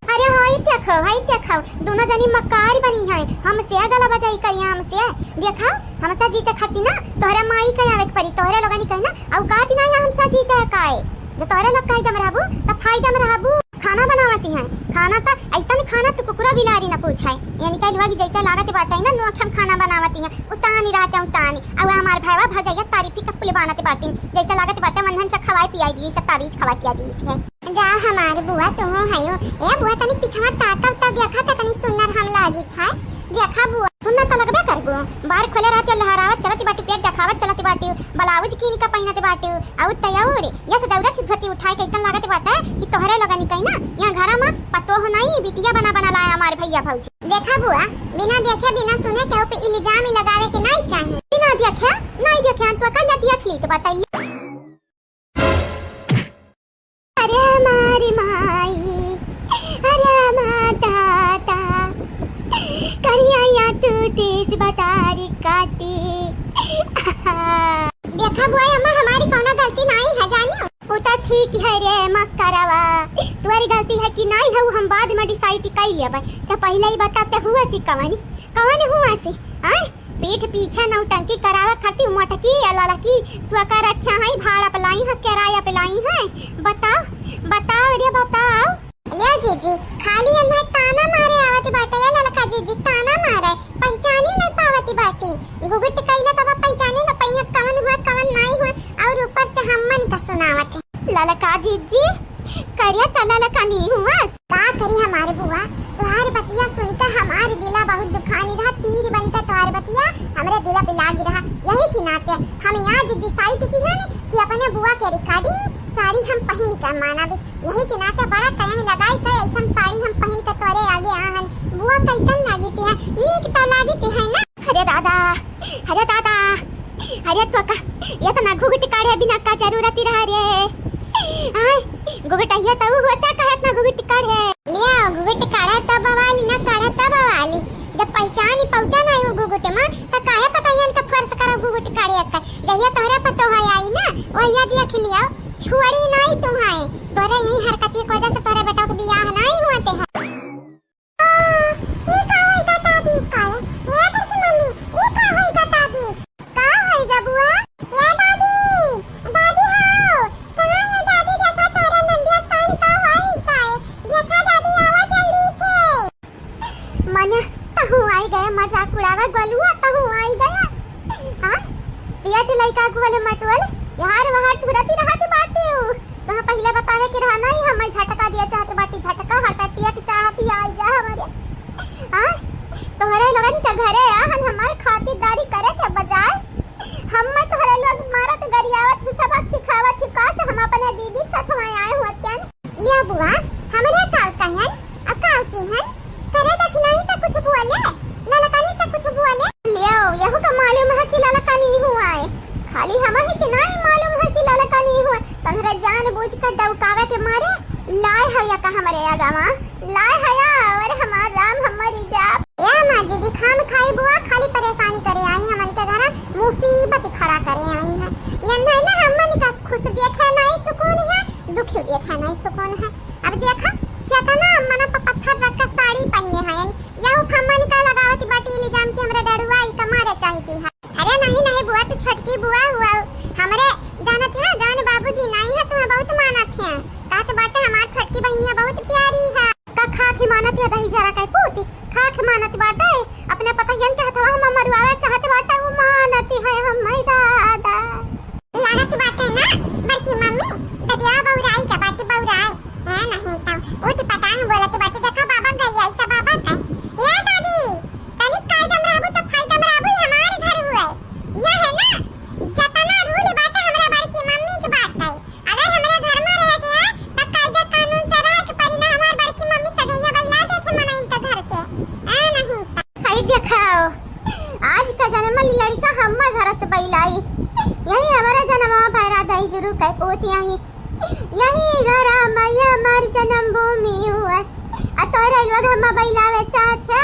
अरे होई देखो, होई देखो, दोनों जनी मक्कार बनी है, हमसे गला बजाई करिया हमसे। देखो, हमसे जीते खाती ना तोहरे माई के आवे के पड़ी, तोहरे लोगनी कहे ना औकात ना है हमसे जीते काए। जो तोहरे लोग कहे दम रहबू, त फायदा में रहबू। खाना बनावती हैं, खाना त ऐसन खाना तू कुकुरा बिलारी न पूछे। यानी कह लुआ कि जैसे लागत बाटे ना नोखे में खाना बनावती हैं, उतानी रहते उतानी। अब हमार भैया भौजैया तारीफी का पुल बानत बाटिन, जैसे लागत बाटे मनहन के खवाए पियाई दी से, ताबीज खवाए पिया दी से। जा हमार बुआ, तुहू हयो। ए बुआ, तनी पिछवा ताकब त देखा, केतनी सुन्नर हम लागित है। देखा बुआ। सुन्नर त लगबे करबू। बार खोले रहती, लहरावत चलती बाटी, पेट देखावत चलती बाटी, ब्लाउज कीन के पहिनत बाटी। अउ त अउर, यस दौरत धोती उठाए के अइसन लागत बाटे कि तोहरे लगनी कहीं ना, यहाँ घरा में पतोह नहीं, बिटिया बना बना लाए हमार भैया भौजी। देखा बुआ, बिना देखे बिना सुने केहू पे इल्जाम ही लगावे के नहीं चाही। बिना देखे, नहीं देखे, हम तो कल देख ली तो बताइए। अरे हमारी माई, अरे हमार दादा, करिया या तू देश बतारी काटी। देखा बुआ अम्मा, हमारी कौनो गलती नहीं है जानियो। उ तो ठीक है रे मक्करवा, तोहरी गलती है कि नहीं है, उ हम बाद में डिसाइड कर लेबै। तो पहले ही बताते हुआ सी कवनी, कवन हुआ सी, आय? पीठ पीछे नौटंकी करावे खातिर मोटकी या ललकी तोका रख्या है, भाड़ा पे लाई है, किराया पे लाई है? बताओ, बताओ रे, बताओ। ले जीजी, खाली अन्है ताना मारे आवत बाटे, ये ललका जीजी ताना मारे, पहचानी नहीं पावत बाटी। घुघुट कइले तब पहचानी न पइया कवन हुआ, कवन नहीं हुआ, और ऊपर से हमन का सुनावत है। ललका जीजी, करिया त ललका नहीं हुआ। का करी हमारे बुआ, तोहार बतिया सुन के हमार दिला बहुत दुखानी रहा, तीर बन के तोहार बतिया हमरे दिला पे लागी रहा। यही के नाते हम आज डिसाइड की है न कि अपने बुआ के रिकॉर्डिंग साड़ी हम पहिन के मानब। यही के नाते बड़ा टाइम लगाई के ऐसन साड़ी हम पहिन के तोरे आगे आहन। बुआ कैसन लागित है? नीक तो लागित है ना? अरे दादा, अरे दादा, अरे तोका, इतना घुघुट काढ़े बिना का जरूरत रहा रे? आय, घुघुट ये तो होता कहत ना घुघुट काढ़े। लिया, घुघुट काढ़ा तब बवाली, ना काढ़ा तब बवाली। जब पहचान ही पौता नहीं वो घुघुट में, तो काहे पता इनका फर्ज करा घुघुट काढ़े का? जहिया तोहरे पतोह आई ना, वहिया देख लिया, छोड़ी नहीं तुम्हारे। तोरे यही हरकत की वजह से तोरे बेटा के बियाह नहीं हुआ ते है। आ, ई का होई गा दादी, का है? ए बड़की मम्मी, ई का होई गा दादी? का होई गा बुआ? ए दादी, दादी हो, कहाँ है दादी? देखा तोरे नंदिया कान का होई का है? देखा दादी, आवा जल्दी से। मने तहू आई गए मजाक उड़ावे गोलुआ, तहू आई गए। हाँ, पेट लइका गोल मटोल, यार वहाँ टुरती रहत बाटे। तोह पहिले बतावे के रहा नहीं, हम झटका दिया चाहत बाटी, झटका हटटिया के चाहती आई जा हमरे। आ? तोहरे लोगन के घरे आहन हमार खातिरदारी करे के बजाय हम तोहरे लोग मारत गरियावत ही सबक सिखावत ही का से हम अपने दीदी के साथ वहाँ आए हुए क्या? लिया बुआ, हमरे काव कहन, अ काव किहन, करे दखिनाही त कुछ बोले, ललकनी त कुछ बोले। लियो, यहू का मालूम है कि ललकनी हुआ है, खाली हम ही के नहीं मालूम है कि ललकनी हुआ। तोहरे जान बूझ के डौकावे के मारे लाए है या का हमरे आगवा, लाए है या, अरे हमार राम, हमारी जाप। ए अम्मा जीजी, खाम खाई बुआ, खाली परेशानी करे आई हमन के घर, मुसीबत खड़ा करे आई है। ये नहीं ना हमन का खुश देखे नहीं सुकून है, दुखी देखे नहीं सुकून है। अब देखा, केतना मना प-, पत्थर रख के साड़ी पहने हैं, यहू फम्मन का लगावत बाटी इल्जाम कि हमरा डरुआ ई का मारे चाहती है। अरे नहीं, नहीं बुआ, तू छोटकी बुआ हुआ, हमरे जानत है, जान बाबूजी नहीं है, तुम्हें बहुत मानत है, कहत बाटे हमार छोटकी बहिनिया बहुत प्यारी है। का खाक ही मानत है दही जरा के पूती, खाक मानत बाटे, अपने पतोहियन के हथवा हम मरवावे चाहत बाटे, वो मानती है हम दादा। लागत बाटे ना बड़की मम्मी, ददिया बौराई का बाटे बौराई। ए नहीं तो उठ पटांग बोलत बाटे, देखो बाबा गई आई सब बाबा का। ए दादी, तनिक कायदम रहबू तो फायदम रहबू, ई हमार घर हुए। ये है ना, जतना रूल बाटे हमरा बड़की मम्मी के बाटे। अगर हमरे घर में रहे के है, त कायदा कानून से रहे के पड़ी ना। हमार बड़की मम्मी सगैया बैला देथे मनइन के घर से। ए नहीं त। हई देखाओ, आज का जन्मल लड़का हम्मा घर से बैलाई। यही हमारा जन्मवा भैरा दई जुरू कर पूत यही। यही घर मैया हमार जन्म भूमि हुआ। आ तोरे लोग हम्मा बैलावे चाहत हो।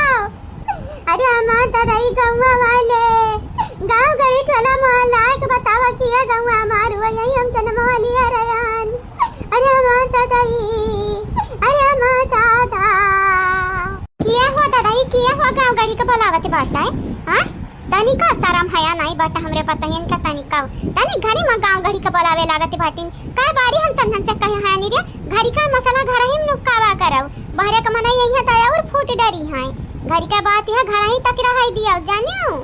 अरे हमार दादा, ई गौवा वाले, गाँव गली टोला मोहल्ला के बतावा कि ये गौवा हमार हुआ, यही हम जन्म वाली है रयान। अरे हमार दादा, ई, अरे हमार दादा। किया हो दादा, ई किया हो गाँव गली के बोलावत बाटा है? हाँ? तनिका शरम हया नहीं बाटा हमरे पतोहियन का तनिका। तनी घरी में गाँव गली के बोलावे लागत बाटिन। कई बारी हम तन्हन से कहे हैं नी रे, घरी का मसाला घर ही में नुकावा करव। बहरे का मनई यही तो और फूट डरी हैं। घरी का बात है, घर ही तक रहाई दिया, जानियो।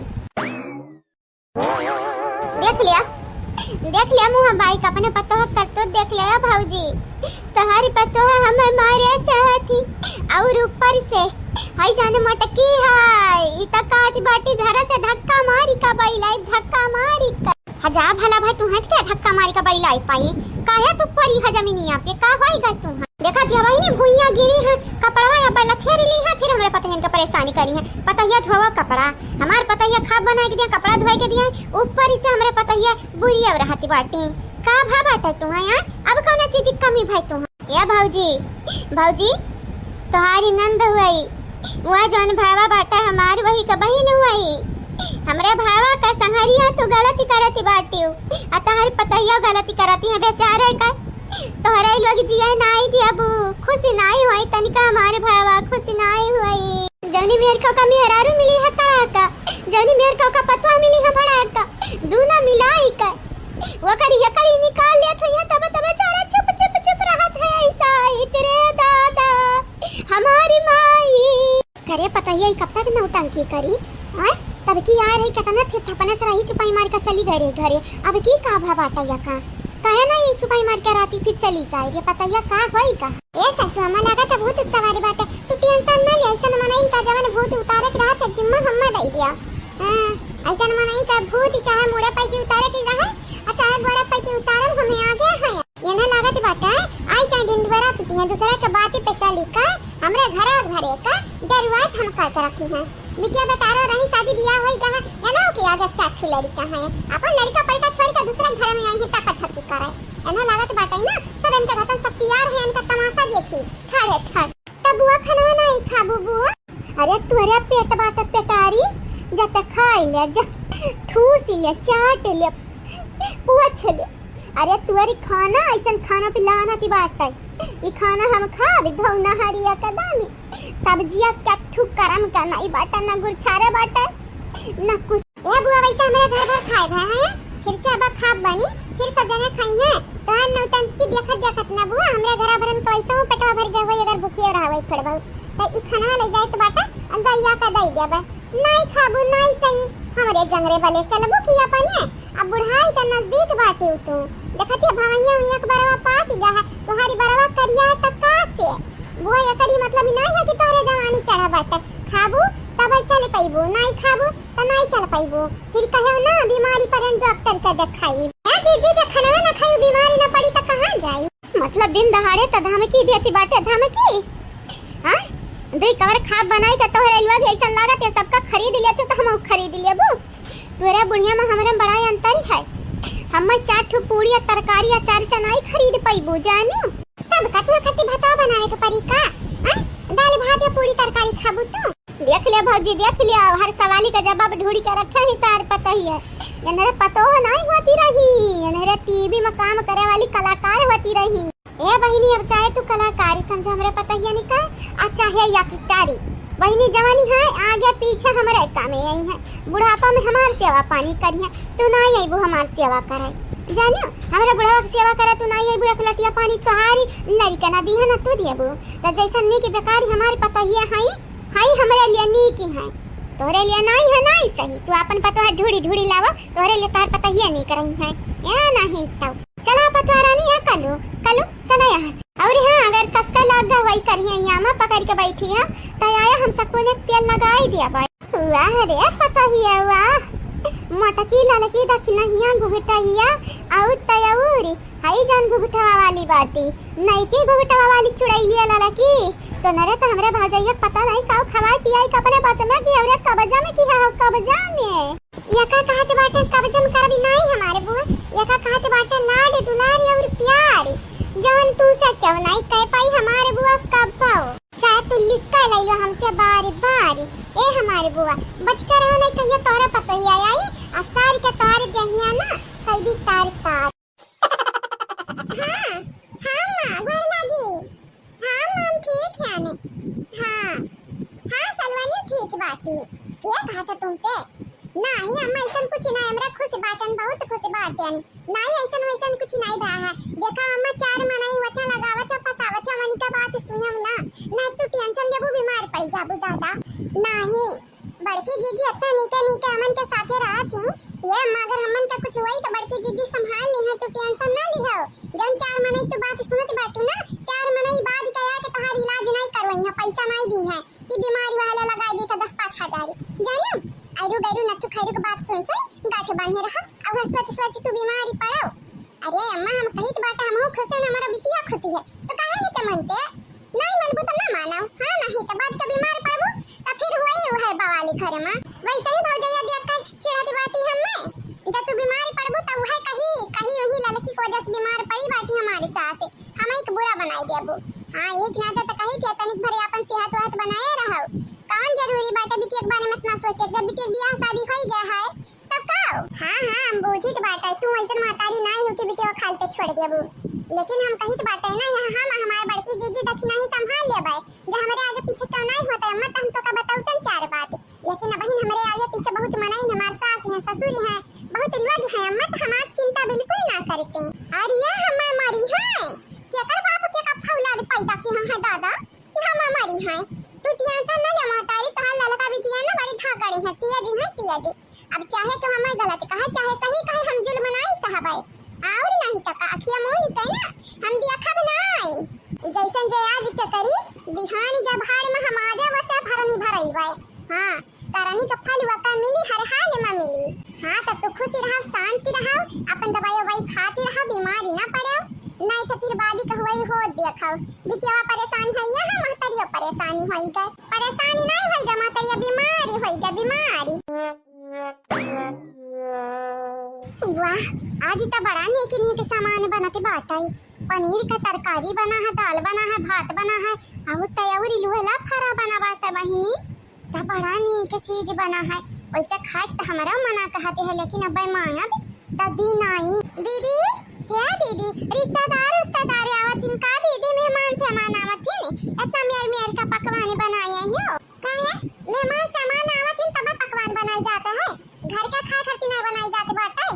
देख लिया, देख लिया मुँह बाई का, अपने पतोह करतूत देख लिया भौजी। तोहारी पतोह हमें मारे चाहत ही, और ऊपर से हई जाने मोटकी है, ई त कहत बाटी घर से धक्का मारी का बइलाई, धक्का मारी का। हजा भला भाई तू हट के धक्का मारी का बइलाई पाई, काहे तू परी ह जमीनिया पे, का होई गा तू? देखा दिया बहिनी, भुइयां गिरी है, कपड़वा या बलथेरी ली है, फिर हमरे पतहियन के परेशानी करी है। पतहिया धोवा कपड़ा, हमार पतहिया खाब बनाए के दिया, कपड़ा धोए के दिया, ऊपर से हमरे पतहिया बुरी अब रहती बाटी। का भा बाटे तू है यार? अब कौन चीज की कमी भाई तू है? ए भौजी, भौजी, तोहारी नंद हुई, वह जौन भावा बाटे हमार वही का बहिन हुई। हमरे भावा का संगरिया तू गलती करती बाटी, आ तोहारी पतहिया गलती करती है बेचारे का। तोहरे लोग जिए नाई दियाबू, खुश नाई होई तनिका हमारे भावा, खुश नाई होई। जौनी मेर का ओका मेहरारू मिली है तड़ाका, जौनी मेर का ओका पतवा मिली है भड़ाका, दूना मिलाई का ओकरी एकरी निकाल लेत होई है, तब तब बेचारा चुप चुप चुप रहत है ऐसा, इतरे दादा हमारी माई। करे पतहिया ई कब तक नौटंकी करी? आय, तब की आ रही, कितना थे थपने से रही, चुपाई मार के चली गई रही घरे। अब की का भा बाटा या का? कहे ना ये चुपाई मार के राती फिर चली जाए रे पतहिया, का होई का? ए सासू अम्मा, लागत भूत सवारी बाटे, तू टेंशन ना ले, ऐसन मनई का जवन भूत उतारे के रहत है जिम्मा हम्मा दई दिया। हाँ, ऐसन मनई का भूत चाहे मुड़े पै की उतारे के रहे, आ चाहे गोड़े पै की उतारे, हमें आगे है। ये ना लागत बाटे, आई क्या डिंडवरा पिटी है, दूसरे के बाती पे चली का, हमरे घरे घरे का डरुआत हम कर के रखी हैं। बिटिया बेटारो रही, शादी बियाह होई गहा, एना के आगे चार ठो लड़का हैं। अपन लड़का पड़का छोड़ के दूसरे घर में आई हैं, ताका झपकी करे। एना लागत बाटे ना, सब इनके घटन सब तैयार है, इनका तमाशा देखी, ठाड़े ठाड़। तब बुआ खाना नहीं खाबू बुआ? अरे तोरे पेट बाटे पेटारी, जा त खाई ले, जा ठूस ले, चाट ले, पोछ ले। अरे तोरी खाना ऐसन खाना पिलाना ती बाटे, ई खाना हम खाबी धौना हरिया कदमी। सब्जिया कट्ठू करम का नाई बाटा, ना गुरछारे बाटा, ना कुछ। ए बुआ, वैसे हमरे घर भर खाए भा है, फिर से अब खाब बनी, फिर सब जने खाई है। तोहार नौटंकी देखत देखत ना बुआ, हमरे घर भरन के वैसे हूँ पेटवा भर गया होई, अगर भूखिए रहा होई थोड़ बहुत, तो ई खाना ले जाए तो बाटा, आ गैया का दई देबे। नाई खाबू, नाई सही, हमरे जंगरे बले चलबू कि अपने? अब बुढ़ाई के नजदीक बाटी तू। देखत है भवैया हुई एक बरवा पाक गया है, तोहारी बरवा करिया है त का से? बुआ एकरी मतलब ई नाई है कि तोहरे जवानी चढ़ा बाटे। खाबू तब चल पइबू, नाई खाबू त नाई चल पइबू। फिर कहे ना बीमारी पर डॉक्टर के देखाई। ए जीजी, जे खाना ना खाई बीमारी ना पड़ी त कहाँ जाई? मतलब दिन दहाड़े त धमकी देती बाटे, धमकी? हाँ? दुई कवर खाब बनाई के तोहरे अइलवा भी ऐसन लागत है, सबका खरीद लेते तो हम खरीद लेबू। तोरे बुढ़िया में हमरे में बड़ा अंतर है। हम चार ठो पूरी या तरकारी अचार से नाई खरीद पइबू, जानियो। तब का तू खट्टी भातवा बनावे के परी का? हाँ? दाल भात या पूरी तरकारी खाबू तू? देख ले भौजी, देख ले, हर सवाली का जवाब ढूंढ के रखे ही तार पतोहिया। एनरे पतोह नाई होती रही, एनरे टीवी में काम करे वाली कलाकार होती रही। ए बहिनी, अब चाहे तू कलाकारी समझो हमरे पतोहिया निका, आ चाहे या पिटारी। बहिनी जवानी है, आगे पीछे हमरे कामे आई है, बुढ़ापा में हमार सेवा पानी करी है, तू नाई अइबू हमार सेवा करे। जानियो, हमरे बुढ़वा के सेवा करे तू नाई अइबू, एक लटिया पानी तोहारी लड़के ना दी है ना तू देबू। त जैसन नीक बेकार हमार पतोहिया है, हाई हमरे लिए नीक ही है, तोहरे लिए नाई है, नाई सही। तू अपन पतोह ढूढ़ी ढूढ़ी लावा, तोहरे लिए तोहर पतोहिया नीक रही है। या नहीं तो चला पतोह रानी, या कलू, कलू, चला यहाँ से। और हाँ, अगर कसका लाग गवा वही करिया यामा पकड़ के बैठी है, तो आया हम सबको ने तेल लगाई दिया भाई। वाह रे पतोहिया वाह, मोटकी ललकी दखिनहिया घुघटहिया, और तयौरी हई जौन घुघुटवा वाली बाटी, नईकी घुघुटवा वाली चुड़ैलिया ललकी, तो नरे तो हमरे भौजैया के पता नहीं काऊ खवाई पियाई के अपने बस में कि औरे कब्जा में कि है कब्जा में। यका कहत बाटे कब्जा में करबी नहीं हमारे बुआ, यका कहत बाटे लाड दुलार और प्यार, जौन तू से क्यों नहीं कह पाई हमारे बुआ कब पाओ। चाहे तू लिख कर लइयो हमसे बारी बारी, ए हमारे बुआ, बच के रहो नहीं कहियो तोहरे पतोहिया आई, आ सारी के तोहरे देहिया ना, कह दी तार तार। हाँ, हाँ माँ, गोर लागी। हाँ माँ, ठीक है ने। हाँ, हाँ सलवानी ठीक बाटी। के कहा था तुमसे? नाही अम्मा, ऐसन कुछ नाही, हमरा खुश बाटन, बहुत खुश बाटन। नाही ऐसन वैसन कुछ नाही भा है। देखा अम्मा, चार मनई होत है, लगावत है, फसावत है, हमनी का बात सुनम ना। ना तू टेंशन लेबू, बीमार पड़ जाबू दादा। नाही, बड़की जीजी इतना नीके नीके हमन के साथे रहत ही। ये अम्मा, अगर हमन के कुछ होई तो बड़की जीजी संभाल ली। पैसा नाई दी है कि बीमारी वाला लगाई दी तो दस पाँच हजार। जानो, आयरु गैरु नत्थु खैरु के बात सुन सुन गांठ बांधे रहा। अब सोच सोच तू बीमारी पड़ो। अरे अम्मा, हम कहित बाटे, हमहू खुश है, हमारा बिटिया खुशी है, तो काहे न ते मनते? नाई मनबू तो ना मानो, हाँ, नहीं तो बाद के बीमार पड़बू तो फिर हुई है बवाली घर में। वैसे ही भौजैया देख कर चिढ़त बाटी हमें, जब तू बीमार पड़बू तो वह कही कही वही लड़की को जस बीमार पड़ी बाटी हमारे सास, हम एक बुरा बनाई देबू। हाँ, एक नाते तो कही थे तनिक भरे अपन सेहत वहत बनाए रहो। कौन जरूरी बाटे बिटिया के बारे में इतना सोचे, जब बिटिया के बियाह शादी हो ही गया है तब का हो? हाँ, हाँ, हम बूझित बाटे, तू ऐसन महतारी नाई हो कि बिटिया खाल पे छोड़ देबू। लेकिन हम कहित बाटे ना, यहाँ हम हमार बड़की जीजी दखिना ही संभाल लेबै, जे हमरे आगे पीछे तो नाई होते, अम्मा, तो हम तो का बताउतन चार बात। लेकिन अबहिन हमरे आगे पीछे बहुत मनई हैं, हमार सास हैं, ससुर हैं, बहुत लोग हैं, अम्मा, तो हमार चिंता बिल्कुल ना करते। और ये हमार मरी है, केकर बाप के का फौलाद पैदा की हम है दादा? कि हम मरी हैं। तू tension ना ले महतारी, तोहार ललका बिटिया ना बड़ी धाकड़ी है, तेज है, तेज। अब चाहे तो हमें गलत कहे, चाहे सही कहे, हम जुल्म नाई सहबै। और नहीं तो का, अखिया मूंद के ना, हम देखब नाई। जैसन जे आज के करी, बिहान जब हार में हम आजा वसे भरनी भरइबै। हाँ, करनी के फल वका मिली, हर हाल में मिली। हाँ, तब तो खुशी रहो, शांति रहो, अपन दवाई ववाई खाती रहो, बीमारी ना पड़ो, नहीं तो फिर बादी कहवाई हो देखो, बिटिया परेशान है, यहाँ महतरियो परेशानी होई गए, परेशानी नहीं होई गए महतरिया, बीमारी होई गए, बीमारी। वाह, आज तो बड़ा नीक नीक सामान बनत बाटे, पनीर का तरकारी बना है, दाल बना है, भात बना है, अउर तयौरी लुहला फरा बना बाटे बहिनी। त बड़ा नीक चीज बना है, वैसे खाए त हमरा मना कहते है, लेकिन अब मांगब त दी नाई। दीदी, हे दीदी, रिश्तेदार उस्तेदार आवत हिन का दीदी? मेहमान सेहमान आवत हिन, इतना मेर मेर का पकवान बनाए हो। काहे? मेहमान सेहमान आवत हिन तब पकवान बनाए जाते हैं, घर का खाए खातिर नहीं बनाए जाते बाटे।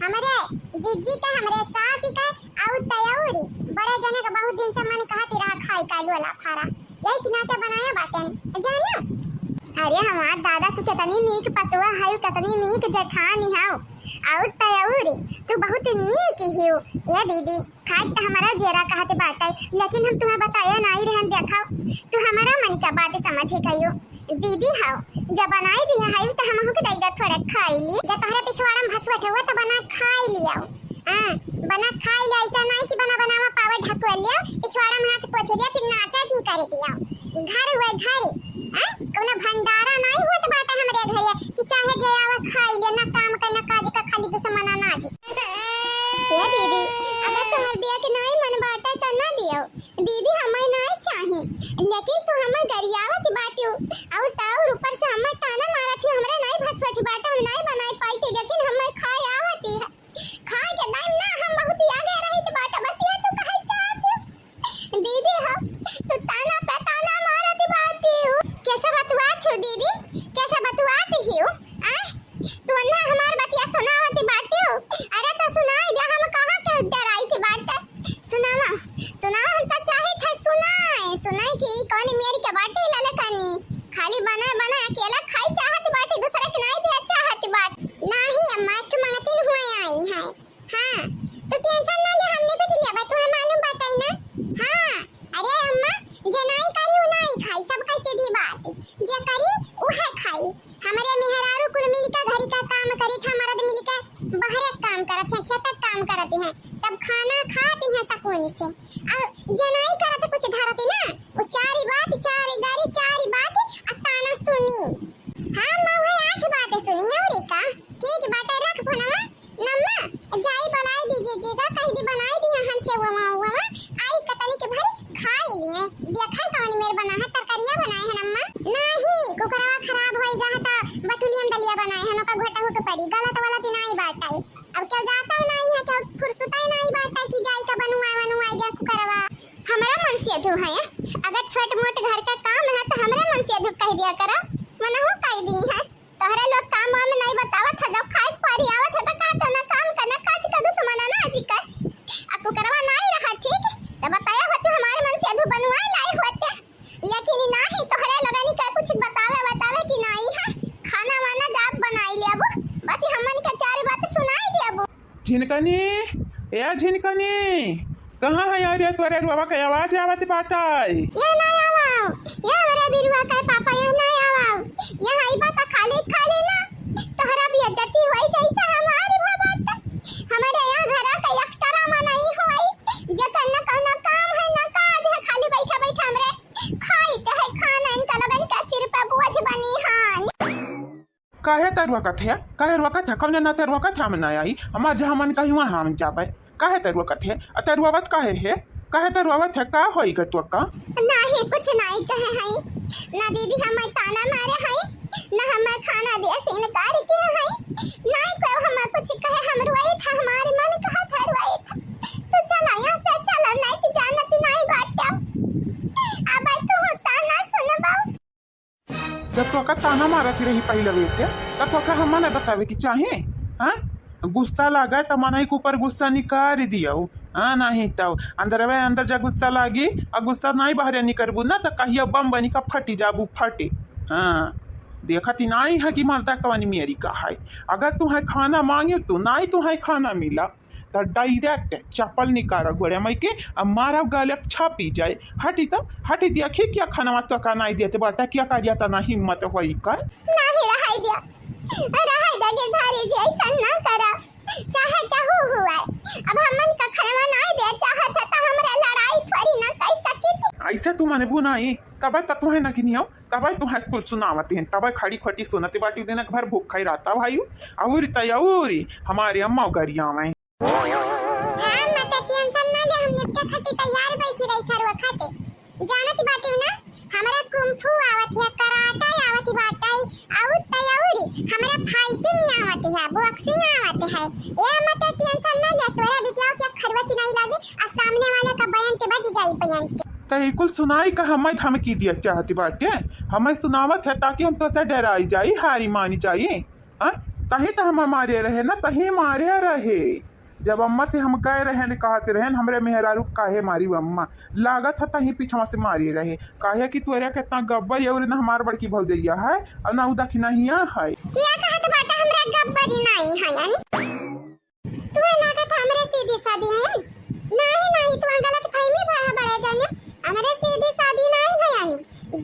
हमरे जीजी का, हमरे सास का, अउर तयौरी बड़े जने का बहुत दिन से मन कहत रहा खाए का लुहला फरा। यही के नाते बनाया बाटेन, जानियो। अरे हमार दादा, तू कितनी नीक पतुआ है, कितनी नीक जेठानी है, अउर तयौरी तू बहुत नीक हियो। ए दीदी, खाए त हमारा जेरा कहत बाटे, लेकिन हम तुम्हें बताए नाई रहन, देखो, तू हमारा मन का बात समझे कहियो। दीदी हो, जब बनाई दिया है तो हमहू के दई दा थोड़ा खाई ली। जब तोहरे पिछवाड़ा में भसुआ ठेहुआ तो बना खाई लियो। हाँ, बना खाई लियो, ऐसा नहीं कि बना बनावा पावे ढकुआ लियो, पिछवाड़ा में हाथ पोछ लियो, फिर नाचा नहीं कर दियो। घर हुए घर, हाँ, कोनो भंडारा नहीं हुआ तो बाटे हमरे घरे कि चाहे जे आवा खाई लियो, ना काम का ना काज का, खाली दुश्मना नाज। ए दीदी, अगर तोहर दिया के नहीं मन बाटे तो ना दियो। दीदी, हमें नाई चाही, लेकिन तू हमें गरियावत बाटियो, अउर ताउर ऊपर से हमें ताना मारत हो, हमरा नाई भसवट बाटे, हम नाई बनाई पाई थी, लेकिन हमें खाए आवती है। खाए के टाइम ना हम बहुत आगे रही थी बाटे, बस ये तू कहे चाहती हो। दीदी हो, तू ताना पे ताना मारत बाटियो। कैसे बतुआत हो दीदी? कैसे बतुआत हो? आ? तू अन्ना हमार बतिया सुनावत बाटियो। अरे तो सुनाई दे, हम कहाँ के डराई थी बाटे। सुनावा, सुनावा, हम तो चाहे थे सुनाए, सुनाए कि ई कौन मेरी के बाटे ललकनी। खाली बना बना अकेला खाई चाहत बाटे, दूसरे के नाई दिया चाहत बाटे। नाही अम्मा, एक ठो मंगतिन हुए आई है। हाँ, तो tension ना ले, हमने भी लिया बा, तुम्हें मालूम बाटे ना। हाँ, अरे अम्मा, जे नाई करी उ नाई खाई, सब खाई सीधी बात। जे करी उहे खाई। हमरे मेहरारू कुल मिल के घरी का काम करी था, मर्द मिल के बहरे काम करत हैं, खेत के काम करत हैं, तब खाना खाती हैं सुकून से। और जे नाई करत कुछ धरती ना, वो चारी बात, चारी गारी, चारी बात आ ताना सुनी। हाँ, मउहे आठ बात सुनी, और का? ठीक बाटे, रख फोनवा। नम्मा, जाई बनाई दी जीजी का, कह दी बनाई दी हन चेवा मउवा, आई कतनी के भरी खाई लिए। देखा कौन मेर बना है, तरकारिया बनाए है नम्मा। नाही, कुकरवा खराब होई गा है, त बटुलियन दलिया बनाए है, ओका घोटा हुक परी, गलत वाला ती नाही बाटाई। अब क्यों जाता नाही है, क्यों फुर्सत ही नाही बाटाई कि जाई का बनुआ, बनुआ गया कुकरवा। हमरा मन से अधू है, अगर छोट मोट घर का काम है तो हमरा मन से अधू कह दिया करो, मनहु कह दी है। तोहरे लोग काम वाम नहीं बतावत है, जब खाए के पारी आवत है तो का तो ना काम करना, काज का दुश्मन ना जी कर। आ कुकरवा नहीं रहा ठीक, तो बताया होते हमारे मन से अधू बनवाए लाए होते, लेकिन ई नाही, तोहरे लोगनी का कुछ बतावे बतावे कि नहीं है, खाना वाना जाब बनाई ले अब, बस ई हमन के चार बात सुनाई दे अब। झिनकनी, ए झिनकनी, कहाँ है यार, ये तोरे बाबा के आवाज आवत बाटे? ये ना आवा, ये हमरा बिरुआ के पापा यहाँ ना आवा। यहाँ आइबा त खाली खाली ना तोहरा बेइज्जती होई जैसे हमारी भा बाटे। हमारे यहाँ घरा के एक्टरा में नहीं होई। जेकर न कौनो काम है न काज है, खाली बैठा बैठा हमरे खाई के है खाना, इनका लोगन के सिर पे बोझ बनी हान। काहे तरुआ कथे? काहे रुआ कथे? कौने ना तरुआ कथे हम ना आई? हमार जहाँ मन कही वहाँ हम जाबे। काहे तरुआ कथे? आ तरुआवत काहे है? काहे तरुआवत है? का होई ग तोका? नाही, कुछ नाही कहे हई। ना दीदी हमें ताना मारे हई, ना हमें खाना दिए से इनकार किए हई। नाही कोई हमें कुछ कहे, हम रोई था, हमारे मन कहा था रोई था। तू चला यहाँ से, चला, नहीं तो जानत नहीं बाटा। अब तू ताना सुनबा। जब तोका ताना मारत रही पहिले बेर के, तब तोका हम मने बतावे के चाही? हाँ, गुस्सा लागे त मनई के ऊपर गुस्सा निकाल दियो। हाँ, नहीं तब अंदरवे अंदर जब गुस्सा लागी, आ गुस्सा नहीं बाहरे निकरबू ना, त कहियो बम बनी का फटी जाबू, फटी। हाँ, देखत ही नहीं है कि मर्दा कवनी मेरी का है। अगर तुम्हें खाना मांगे तो नहीं तुम्हें खाना मिला, त direct चप्पल निकारा गोड़े मई के, आ मारा गाले छापी जाए। हटी त, हटी दिया, खी क्या खाना तो का नहीं देते बाटा, क्या करिया त ना हिम्मत होई कर। नाही रहाई दिया, रहाई दिया गिरधारी जी, ऐसा ना करा, चाहे क्या हो हुआ है। अब हमन का खाना नहीं दे चाहत है त हमरा लड़ाई थोड़ी ना कर सकित। ऐसे तू मानबू नहीं, तबे त तुम्हें न गिनियो, तबे तुम्हें कुल सुनावत हैं, तबे खड़ी खोटी सुनत बाटी दिन भर भूख खाई रहता भाई। अउरी त अउरी हमारे अम्मा गरिया में। हाँ, मत tension ना ले, हम निपटे खातिर तैयार बैठी रही थरुआ खातिर। जानत बाटिउ ना, हमरा कुंफू आवत है, कराटा आवत बाटे, अउर तयौरी, हमरा fighting आवत है, boxing आवत है। ए मत tension ना ले, तोरा बिटिया के खरवा चिनाई लागे, आ सामने वाले का बयान के बज जाई बयान के। त ई कुल सुनाई का हमें धमकी दिया चाहती बाटे? हमें सुनावत है ताकि हम तोसे डराई जाई, हारी मानी जाई। हाँ? तहीं त हम मारे रहे ना, तहीं मारे रहे। जब अम्मा से हम कह रहे न, कहत रहे न, हमरे मेहरारू काहे मारी वो अम्मा? लागत है तहीं पीछवा से मारे रहे। काहे कि तोरे कितना गब्बर अउर ना हमार बड़की भौजैया है, अउर ना उ दखिनहिया है। क्या कहत बाटा, हमरा गब्बरी नाई है यानी? तू लागत है हमरे सीधी सादी है? नाही, नाही, तू गलत फहमी भा बड़े जाने। हमरे सीधी सादी नाई है यानी।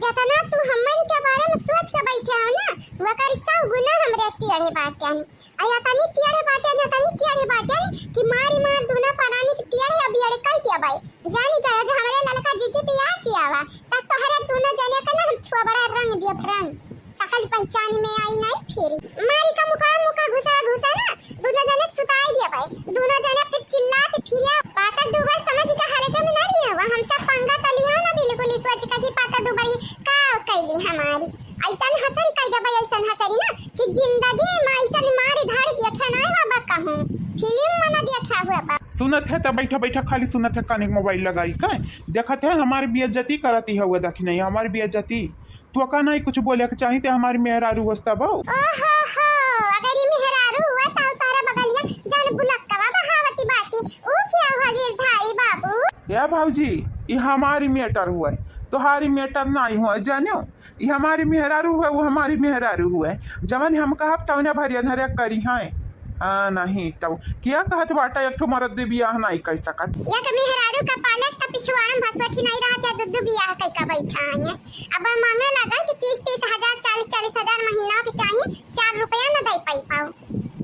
जतना तू हमन के बारे में सोच के बैठे हो ना, वकर सौ गुना हमरे टेढ़े बाटे यानी। आ या तनी टेढ़े बाटे, या तनी टेढ़े बाटे यानी कि मारी मार दूना परानी के टेढ़े अब एड़काई दिया बाई। जानी जाए जे हमरे ललका जीजी पिया चियावा, तब तोहरे दूनो जने के ना हम थोबड़ा रंग दियब रंग। सकल पहचान में आई नहीं फिरी। मारी का मुका मुका घुसा घुसा ना, दूनो जने के सुताई दिया भाई। दूनो जने फिर चिल्लात फिरिया। पातर दुबर समझ के हल्के में ना लिया हुआ। हम सब पंगा तो लिया ना बिल्कुल ही सोच के कि पातर दुबर ही का कैली हमारी। ऐसन हसरी कह देबै, ऐसन हसरी ना कि जिंदगी में ऐसन मारी धाड़ देखे नहीं बाबा कहूँ। फिल्म में ना देखा हुआ बा। सुनत है तो बैठा बैठा खाली सुनत है, काने के मोबाइल लगाई का देखत है, हमारी बेइज्जती करती है वो दखिनहिया, हमारी बेइज्जती। तोका नहीं कुछ बोले के चाही ते हमारी मेहरारू होस तब। ओहो हो, अगर ये मेहरारू हुआ तो तारा बगलिया जान बुलक्कवा बहावती बाटी। ऊ क्या हुआ गिरधारी बाबू? ए भौजी, ई हमारी matter हुआ है, तोहारी matter नहीं हुआ, जानियो। ई हमारी मेहरारू हुआ, वो हमारी मेहरारू हुआ है। जवन हम कहब तवने भरिया धरिया करी हैं। हाँ, नहीं तो क्या कहत बाटा, एक ठो मरद दे बियाह नहीं कर सकत। एक मेहरारू का पालक त पिछवाड़न भसोठी नहीं रहत है, दू दू बियाह कई का बैठा है। अब मांगे लगा कि तीस तीस हजार, चालीस चालीस हजार महीना के चाही, चार रुपया न दे पाई पाओ।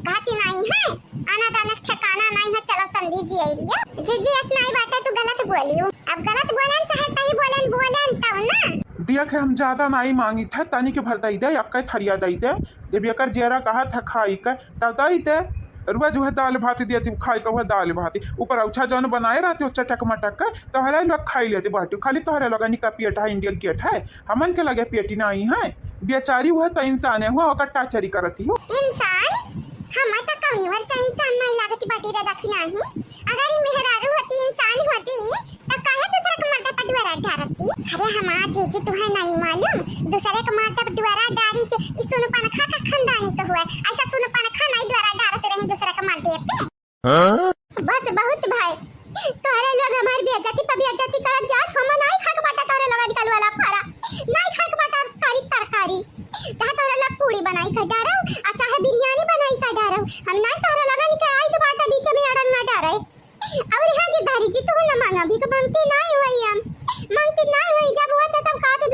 कहती नहीं है, आना दाना के ठिकाना नहीं है, चलो समधी जी आई लिया। जीजी, ऐस नहीं बाटे, तू गलत बोलियो। अब गलत बोलन चाहे सही बोलन, बोलन तब ना। देख, हम ज्यादा नहीं मांगी था, तनी के भर दई दे, अक्के थरिया दई दे। जब एकर जेरा कहत है खाई के, तब दई दे। रोज वह दाल भात दिया, तू खाई के वह दाल भात। ऊपर औछा जौन बनाए रहते हो चटक मटक के, तोहरे लोग खाई लेते बाटू। खाली तोहरे लोगन का पेट है, India gate है, हमन के लगे पेटी नहीं है। बेचारी वह तो इंसान है, वह ओकर टाचरी करती हो। इंसान? हम तो कौनी वर्ष इंसान नहीं लागती बाटी रे दखिनही। अगर ई मेहरारू होती, इंसान होती, तब काहे दूसरा के मर्दा पर डुअरा डारती? अरे हमार जीजी, तुहे नहीं मालूम, दूसरे के मर्दा पर डुअरा डारी से ई सुनपनखा का खानदानी के हुआ। ऐसा सुनपनखा नहीं डुअरा डारत रही दूसरा के मर्दे पे। हाँ? बस बहुत भाई, तोहरे लोग हमार बेइज्जती पर बेइज्जती करत जात, हम नहीं खाक बाटा तोहरे लोग निकल वाला फारा, नहीं खाक बाटा सारी तरकारी, चाहे तोहरे लोग पूरी बनाई के डारो, आ चाहे बिरयानी बनाई के डारो, हम नहीं तोहरे लोग निकल आई तो बाटा बीच में अड़न ना डारे। और यहाँ गिरधारी जी, तू ना मांगा, भीख मांगती नहीं हुई हम, मांगती नहीं हुई। जब हुआ था तब कहते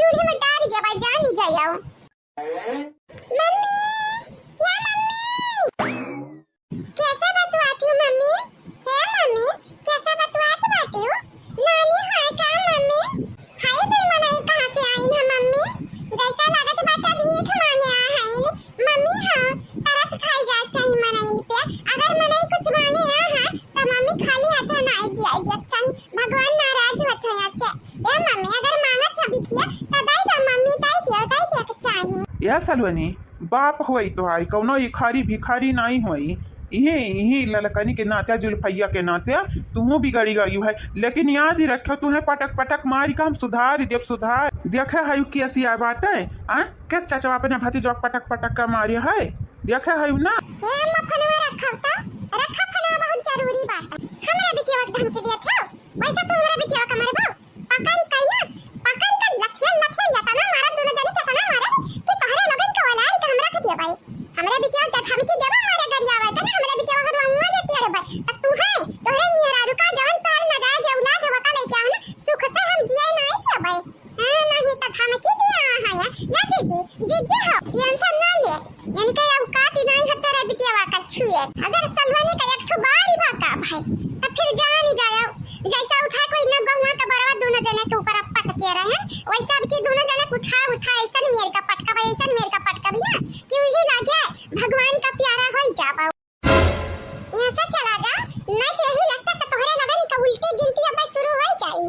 चूल्हे में डाल दिया भाई, जानी जाओ। मम्मी, या मम्मी। कैसे बतुआत हूँ मम्मी? हे मम्मी, कैसे बतुआत बाटी हूँ? नानी है का मम्मी? हाय दिल मनई कहाँ से आइन है मम्मी? जैसा लागत बाटे भीख मांगे आ हईन। मम्मी हो, तरस खाई जाए चाही मनई पे। अगर मनई कुछ मांगे आ है, तो मम्मी खाली हाथ ना दिया, दिया चाही। भगवान नाराज होत है यहाँ से। ए मम्मी, अगर मांगत है भिखिया, तो दे दो मम्मी, दे दियो, दे दियो के चाही। ए सलोनी, बाप होई तोहाई, कौनो इखारी भिखारी नाई होई। इहे, इही ललकनी के नाते, जुल्फैया के नाते, तुहू बिगड़ी गई है। लेकिन याद ही रखो, तुहे पटक पटक मारी का हम सुधार देब, सुधार। देखे है कि ऐसी आय बाटे, आ? के चचवा अपने भतीजवा के पटक पटक के मारे है। देखे है ना? हे अम्मा, फोनवा रखब तो, रखब, फोनवा बहुत जरूरी बाटे। हमरा बिटिया के धमकी दिया था, वैसे तू हमरा बिटिया के मरबो? पकड़ के ना, पकड़ के लथिया लथिया यतना मारब, दोनों जने केतना मारब कि तोहरे लोगन के औलाद के हम रख दिए भाई। हमरे बिटिया के धमकी देबा, मारे गरियावे तने हमरे बिटिया के रुआ जे टेढ़ भाई। त तू है, तोहरे निहरारू का जवन तोहर नाजायज औलाद है, वका लेके आना, सुख से हम जिए नहीं देबै। हाँ, नहीं त धमकी दिया है या, या जीजी, जीजी हो, टेंशन ना ले। इनके औकात ही नाई है तोरे बिटियावा का छुए। अगर सलवानी का एक ठो बारी बा का भाई, त फिर जानी जायो। जैसा उठा कोई न गहुआ का बरवा दोनों जने के ऊपर पटके रहे, वैसा अब की दोनों जने के उठा, उठा ऐसन मेर का पटका भाई, ऐसन मेर का पटका भी ना कि वही लागे भगवान का प्यारा होई जाबा। यहाँ से चला जा, नहीं तो यही लगता से तोहरे लगन का उल्टी गिनती अब शुरू हो जाई।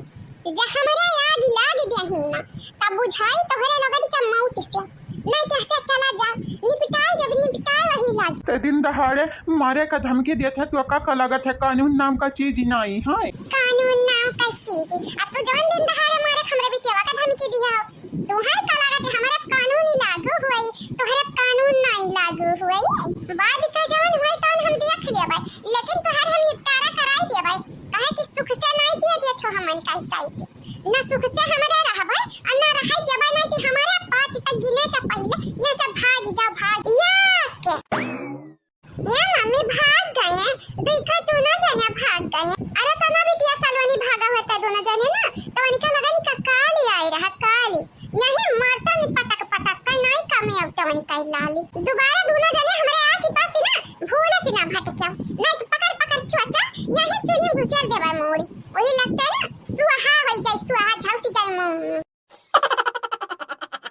जे हमरे आग लाग जाही ना, तब बुझाई तोहरे लोगन के मौत से। नहीं तो से चला जा, निपटाए जब निपटाए वही लागी। ते दिन दहाड़े मारे का धमकी देत है, तो का, का लगत है? कानून नाम का चीज ही नहीं है। कानून नाम का चीज? अब तो जवन दिन दहाड़े मारे हमरे बिटियावा का धमकी दिया हो। तोहर का लगत है, हमरे कानून ही लागू हुई, तोहरे कानून नहीं लागू हुई। बाद का जवन हुई तवन हम देख लेबै, लेकिन तोहर हम निपटारा कराई देबै। काहे कि सुख से नहीं जिए दिए छो हमन का इस जाति। न सुख से हमरे रहबै, और न रहाई देबै, नहीं कि हमारे पाँच तक गिने से पहले यहाँ से भाग जा, भाग। या के? या मम्मी भाग गए, देखो दोनों जने भाग गए। अरे तना बिटिया सलोनी भागा होता दोनों जने ना, तो उनका लगा निका काली आई रहा, काली। यही मारता नहीं पटक पटक का नहीं कमे अब तो उनका लाली। दोबारा दोनों जने हमारे आस पास से ना भूले से ना भटक्या, नहीं तो पकड़ पकड़ चोचा यही चुई घुसेर देबा मोड़ी। वही लगता है ना, स्वाहा हो जाए, स्वाहा, झलसी जाए मुंह।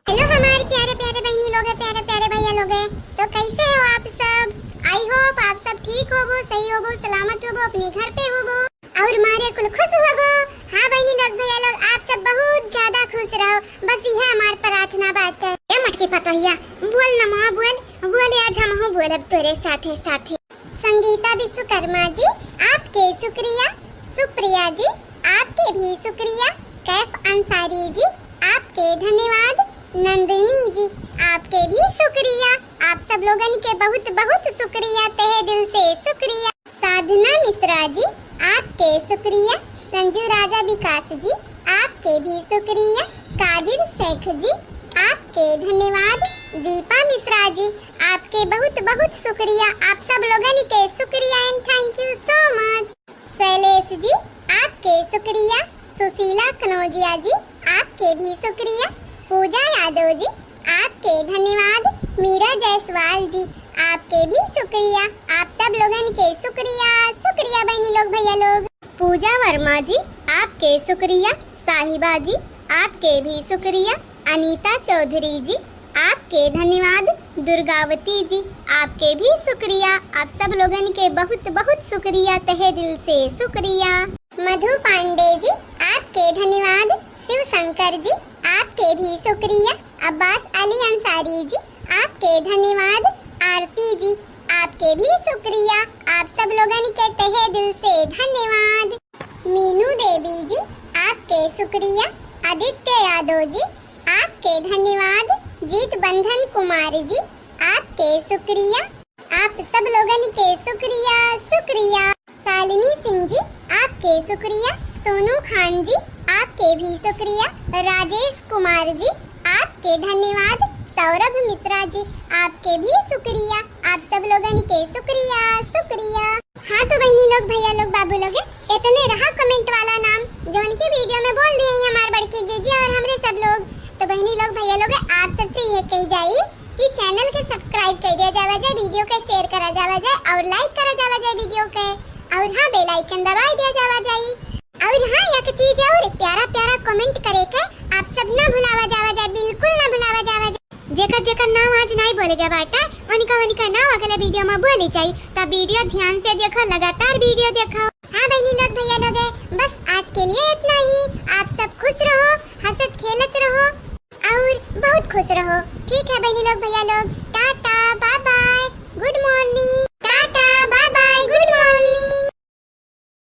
हेलो हमारे प्यारे प्यारे बहनी लोगे, प्यारे प्यारे भैया लोगे, तो कैसे हो आप सब? I hope आप सब ठीक होबो, सही होबो, सलामत होबो, अपने घर पे होबो और मारे कुल खुश होबो। हाँ बहनी लोग, भैया लोग, आप सब बहुत ज्यादा खुश रहो, बस यह हमार प्रार्थना बाटे। ए मटकी पतोहिया, बोल ना माँ, बोल, बोल, आज हमहू बोलब तोरे साथे साथे। संगीता विश्वकर्मा जी, आपके शुक्रिया। सुप्रिया जी, आपके भी शुक्रिया। कैफ अंसारी जी, आपके धन्यवाद। नंदिनी जी, आपके भी शुक्रिया। आप सब लोगन के बहुत बहुत शुक्रिया, तहे दिल से शुक्रिया। साधना मिश्रा जी, आपके शुक्रिया। संजू राजा विकास जी, आपके भी शुक्रिया। कादिर शेख जी, आपके धन्यवाद। दीपा मिश्रा जी, आपके बहुत बहुत शुक्रिया। आप सब लोगन के शुक्रिया and thank you so much। शैलेश जी, आपके शुक्रिया। सुशीला कनौजिया जी, आपके भी शुक्रिया। पूजा यादव जी, आपके धन्यवाद। मीरा जायसवाल जी, आपके भी शुक्रिया। आप सब लोगन के शुक्रिया, शुक्रिया बहनी लोग, भैया लोग। पूजा वर्मा जी, आपके शुक्रिया। साहिबा जी, आपके भी शुक्रिया। अनीता चौधरी जी, आपके धन्यवाद। दुर्गावती जी, आपके भी शुक्रिया। आप सब लोगन के बहुत बहुत शुक्रिया, तहे दिल से शुक्रिया। मधु पांडे जी, आपके धन्यवाद। शिव शंकर जी, आपके भी शुक्रिया। अब्बास अली अंसारी जी, आपके धन्यवाद। आरती जी, आपके भी शुक्रिया। आप सब लोगन के तहे दिल से धन्यवाद। मीनू देवी जी, आपके शुक्रिया। आदित्य यादव जी, आपके धन्यवाद। जीत बंधन कुमार जी, आपके शुक्रिया। आप सब लोगन के शुक्रिया, शुक्रिया। शालिनी सिंह जी, आपके शुक्रिया। सोनू खान जी, आपके भी शुक्रिया। राजेश कुमार जी, आपके धन्यवाद। सौरभ मिश्रा जी, आपके भी शुक्रिया। आप सब लोगन के शुक्रिया, शुक्रिया। हाँ तो बहनी लोग, भैया लोग, बाबू लोग, इतने रहा comment वाला नाम, जौन की video में बोल दिए हैं हमार बड़की जीजी और हमरे सब लोग। तो बहनी सबसे यह कही जाई कि channel के subscribe कर दिया जावा जाए, video के share करा जावा जाए और like करा जावा जाए video के। और हाँ, bell icon दबाई दिया जावा जाई। और हाँ, एक चीज और, प्यारा प्यारा comment करे के आप सब ना भुलावा जावा जाए, बिल्कुल ना भुलावा जावा जाए। जेकर जेकर नाव आज नाई बोले गया बाटा, उनका उनका नाव अगले video में बोले जाई। तो video ध्यान से देखो, लगातार video देखो। हाँ बहनी लोग, भैया लोग, बस आज के लिए इतना ही। आप सब खुश रहो, हंसत खेलत रहो और बहुत खुश रहो। ठीक है बहनी लोग, भैया लोग, टाटा, bye bye, good morning।